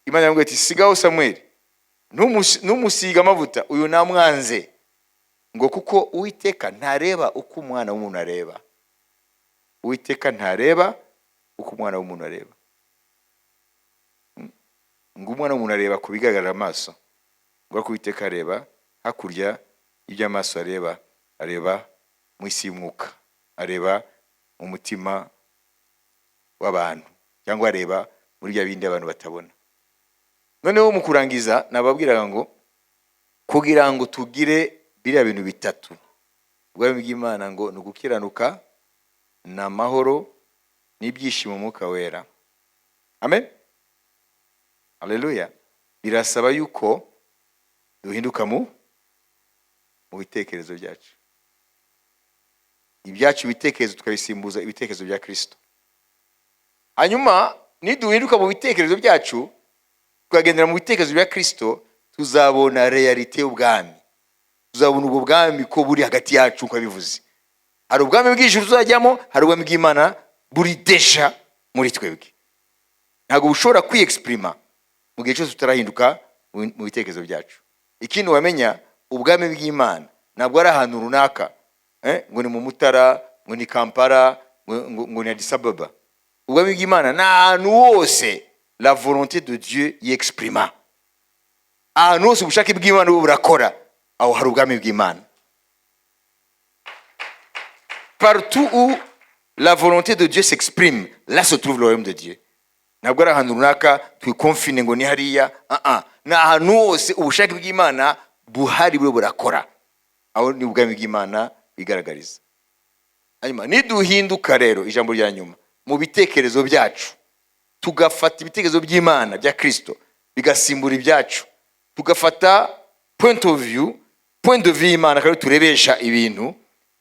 Imana yamubwiye ati: "Sigaho Samweli, ntumusige amavuta, uyu namwanze," ngo kuko Uwiteka ntareba uko umwana w'umuntu areba. Uwiteka ntareba uko umwana w'umuntu areba. Ngo umwana w'umuntu areba ku bigaragarira amaso, ngo ariko Uwiteka areba hakurya y'ibyo amaso areba, areba Mu isi y'umwuka, areba mu mutima w'abantu, cyangwa areba muri bya bindi abantu batabona. Noneho mu kurangiza, nababwiraga ngo kugira ngo tugire biriya bintu bitatu, ubwami bw'Imana ngo ni ugukiranuka, ni amahoro n'ibyishimo mu Mwuka Wera. Amen, haleluya. Birasaba yuko duhinduka mu bitekerezo byacu, ibyacu ibitekerezo tukabisimbuza ibitekerezo bya Kristo. Hanyuma niduhinduka mu bitekerezo byacu, tukagendera mu bitekerezo bya Kristo, tuzabona réalité y'ubwami, tuzabona ubwo bwami ko buri hagati yacu. Uko bivuze, hari ubwami bw'ijuru tuzajyamo, hari ubwami bw'Imana buri déjà muri twebwe. Ntabwo bushobora kwiyexprima mu gihe cyose tutarahinduka mu bitekerezo byacu. Ikindi wamenya, ubwami bw'Imana ntabwo ari ahantu runaka, ngo ni mu Mutara, ngo ni Kampala, ngo ni Addis Ababa. Ubwami bw'Imana ni ahantu hose la volonté de Dieu yexprima, ahantu hose ubushake bw'Imana buba burakora, aho hari ubwami bw'Imana. Partout où la volonté de Dieu s'exprime, là se trouve le royaume de Dieu. Ntabwo ari ahantu runaka twiconfine ngo ni hariya. Ah ah, ni ahantu hose ubushake bw'Imana buhari, bube burakora, aho ni ubwami bw'Imana bigaragariza. Hanyuma niduhinduka rero, ijambo rya nyuma, mu bitekerezo byacu, tugafata ibitekerezo by'Imana bya Kristo bigasimbura ibyacu, tugafata point of view, point de vue y'Imana, akaba ariyo turebesha ibintu,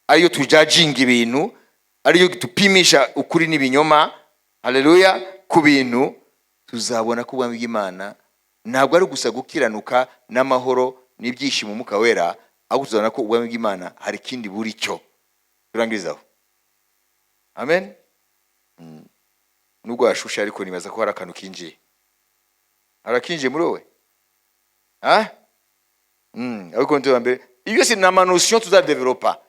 ariyo tujudginga ibintu, ariyo dupimisha ukuri n'ibinyoma, haleluya, ku bintu, tuzabona ko ubwami bw'Imana ntabwo ari gusa gukiranuka n'amahoro n'ibyishimo, Umwuka Wera, ahubwo tuzabona ko ubwami bw'Imana hari ikindi buri cyo. Turangirizaho. Amen. Nubwo hashushe, ariko nibaza ko hari akantu kinjiye, hari akinjiye muri wowe. Ah? Ariko wa mbere, ibyo byose ni amanotions tuzadevelopa.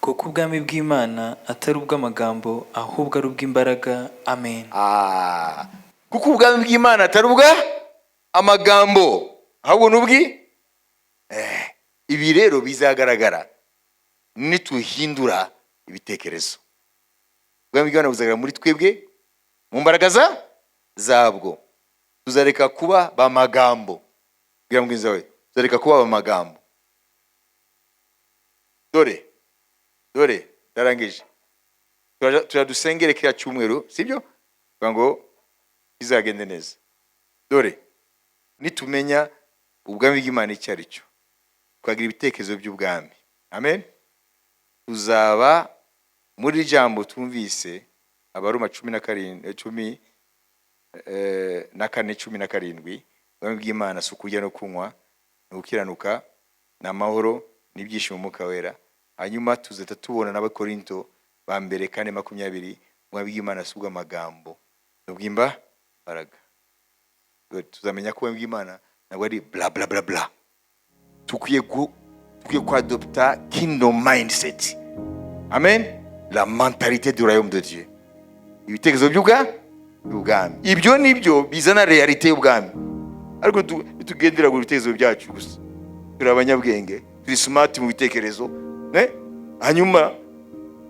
Kuko ubwami bw'Imana atari ubw'amagambo, ahubwo ari ubw'imbaraga. Amen. Ah, kuko ubwami bw'Imana atari ubwa amagambo, ahubwo ni ubwi ibi rero bizagaragara nituhindura ibitekerezo. Ubwami bw'Imana buzagaragara muri twebwe mu mbaraga zabwo. Tuzareka kuba ba magambo. Bwira mugenzi wawe, tuzareka kuba ba magambo. Dore, dore ndarangije. Turadusengere kiriya cyumweru, sibyo, kugira ngo bizagende neza. Dore nitumenya ubwami bw'Imana icyo ari cyo, tukagira ibitekerezo by'ubwami, amen, tuzaba muri jambo twumvise, Abaroma 17, 14, 17: ubwami bw'Imana si ukurya no kunywa, ni ugukiranuka, ni amahoro n'ibyishimo, Umwuka Wera. Hanyuma tuzahita tubona n'Abakorinto ba mbere 4:20: ubwami bw'Imana si ubw'amagambo, ni ubw'imbaraga. Good. Tuzamenya ko ubwami bw'Imana ntabwo ari bla bla bla bla. Dukwiye kwadopta kingdom mindset, amen, la mentalité du royaume de Dieu, ibitekerezo by'ubwami. Ibyo nibyo bizana réalité y'ubwami. Ariko tugendera ku bitekerezo byacu gusa, turi abanyabwenge, turi smart mu bitekerezo, ne? Hanyuma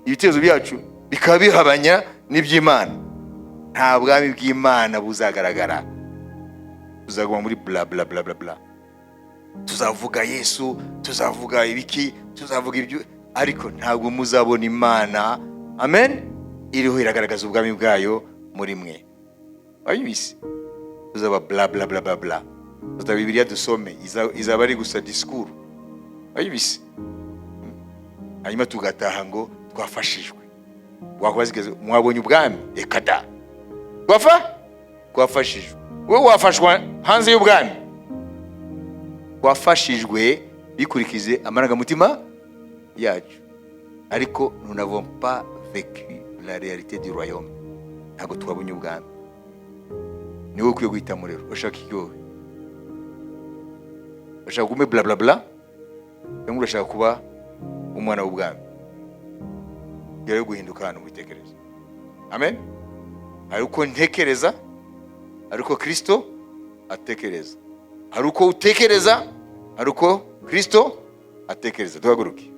ibitekerezo byacu bikaba bihabanya n'iby'Imana, nta bwami bw'Imana buzagaragara. Tuzaguma muri bla bla bla bla bla. Tuzavuga Yesu, tuzavuga ibiki, tuzavuga ibyo, ariko ntabwo muzabona Imana, amen, iriho iragaragaza ubwami bwayo muri mwe. Wabizi, tuzaba bla bla bla bla bla. Tuzaba Bibiliya dusome izaba ari gusa discours. Wabizi, hanyuma tugataha ngo twafashijwe. Wakubaza mwabonye ubwami? Reka da, twafashijwe. Wowe wafashwa hanze y'ubwami? Wafashijwe bikurikize amarangamutima yacu, ariko nous n'avons pas vécu la réalité du royaume. Ntabwo twabonye ubwami. Ni wowe ukwiye guhitamo rero. Urashaka iki wowe? Urashaka kuba bla bla bla, cyangwa urashaka kuba umwana w'ubwami? Yo guhinduka hano mu bitekerezo, amen. Hari uko ntekereza, hari uko Kristo atekereza. Hari uko utekereza, hari uko Kristo atekereza. Duhaguruke.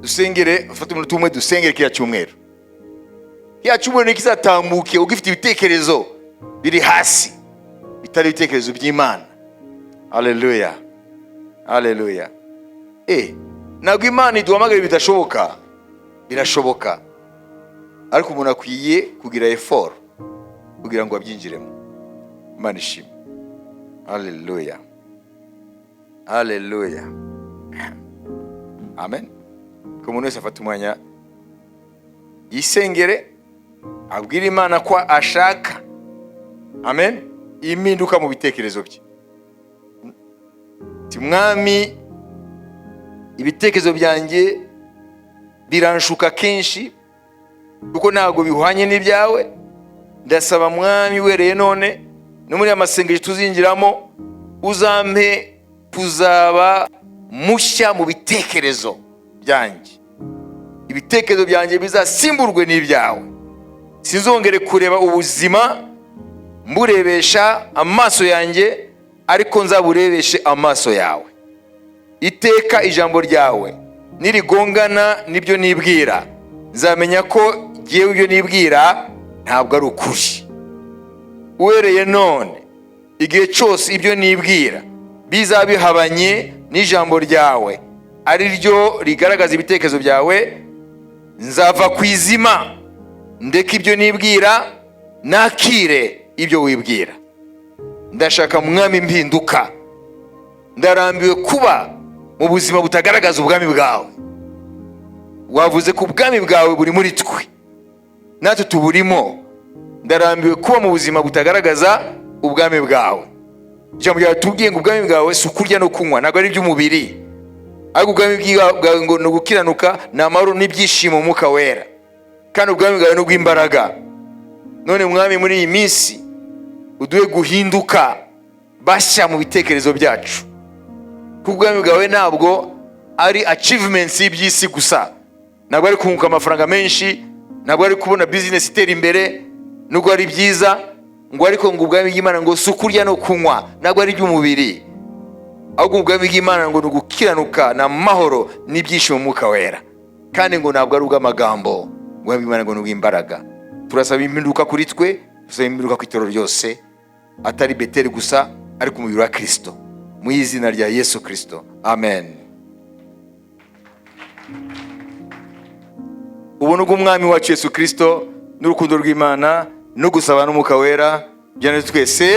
Dusengere, ufate umunota umwe dusengere kiriya cyumweru. Kiriya cyumweru ntikizatambuke ugifite ibitekerezo biri hasi, bitari ibitekerezo by'Imana. Haleluya, haleluya. Ntabwo Imana iduhamagara bidashoboka, birashoboka, ariko umuntu akwiye kugira effort kugira ngo abyinjiremo. Imana ishimwe. Haleluya, haleluya, amen. Ko umuntu wese afata umwanya yisengere, abwire Imana ko ashaka, amen, impinduka mu bitekerezo bye. Ati: "Mwami, ibitekerezo byanjye biranshuka kenshi kuko ntabwo bihwanye n'ibyawe. Ndasaba, Mwami, wereye none no muri aya masengesho tuzinjiramo, uzampe kuzaba mushya mu bitekerezo byanjye. Ibitekerezo byanjye bizasimburwe n'ibyawe. Sinzongere kureba ubuzima mburebesha amaso yanjye, ariko nzaburebeshe amaso yawe. Iteka ijambo ryawe nirigongana n'ibyo nibwira, nzamenya ko jyewe ibyo nibwira ntabwo ari ukuri. Uhereye none, igihe cyose ibyo nibwira bizaba bihabanye n'ijambo ryawe, ari ryo rigaragaza ibitekerezo byawe, nzava ku izima, ndeke ibyo nibwira, nakire ibyo wibwira. Ndashaka, Mwami, impinduka. Ndarambiwe kuba mu buzima butagaragaza ubwami bwawe. Wavuze ko ubwami bwawe buri muri twe, natwe tuburimo. Ndarambiwe kuba mu buzima butagaragaza ubwami bwawe. Ijambo ryawe tubwiye ngo ubwami bwawe si ukurya no kunywa, ntabwo ari iby'umubiri, ariko ubwami bwawe ngo ni ugukiranuka, ni amahoro n'ibyishimo mu Mwuka Wera, kandi ubwami bwawe ni ubw'imbaraga. None Mwami, muri iyi minsi uduhe guhinduka bashya mu bitekerezo byacu, kuko ubwami bwawe ntabwo ari achievements y'iby'isi gusa, ntabwo ari kunguka amafaranga menshi, ntabwo ari kubona business itera imbere, nubwo ari byiza." Ngo ariko ngo ubwami bw'Imana ngo si ukurya no kunywa, ntabwo ari iby'umubiri, ahubwo ubwami bw'Imana ngo ni ugukiranuka, ni amahoro n'ibyishimo mu Mwuka Wera, kandi ngo ntabwo ari ubw'amagambo, ubwami bw'Imana ngo ni ubw'imbaraga. Turasaba impinduka kuri twe, turasaba impinduka ku itorero ryose, atari Beteli gusa, ariko umubiri wa Kirisito, mu izina rya Yesu Kirisito, amen. Ubuntu bw'Umwami wacu Yesu Kirisito n'urukundo rw'Imana no gusabana n'Umwuka Wera byane twese.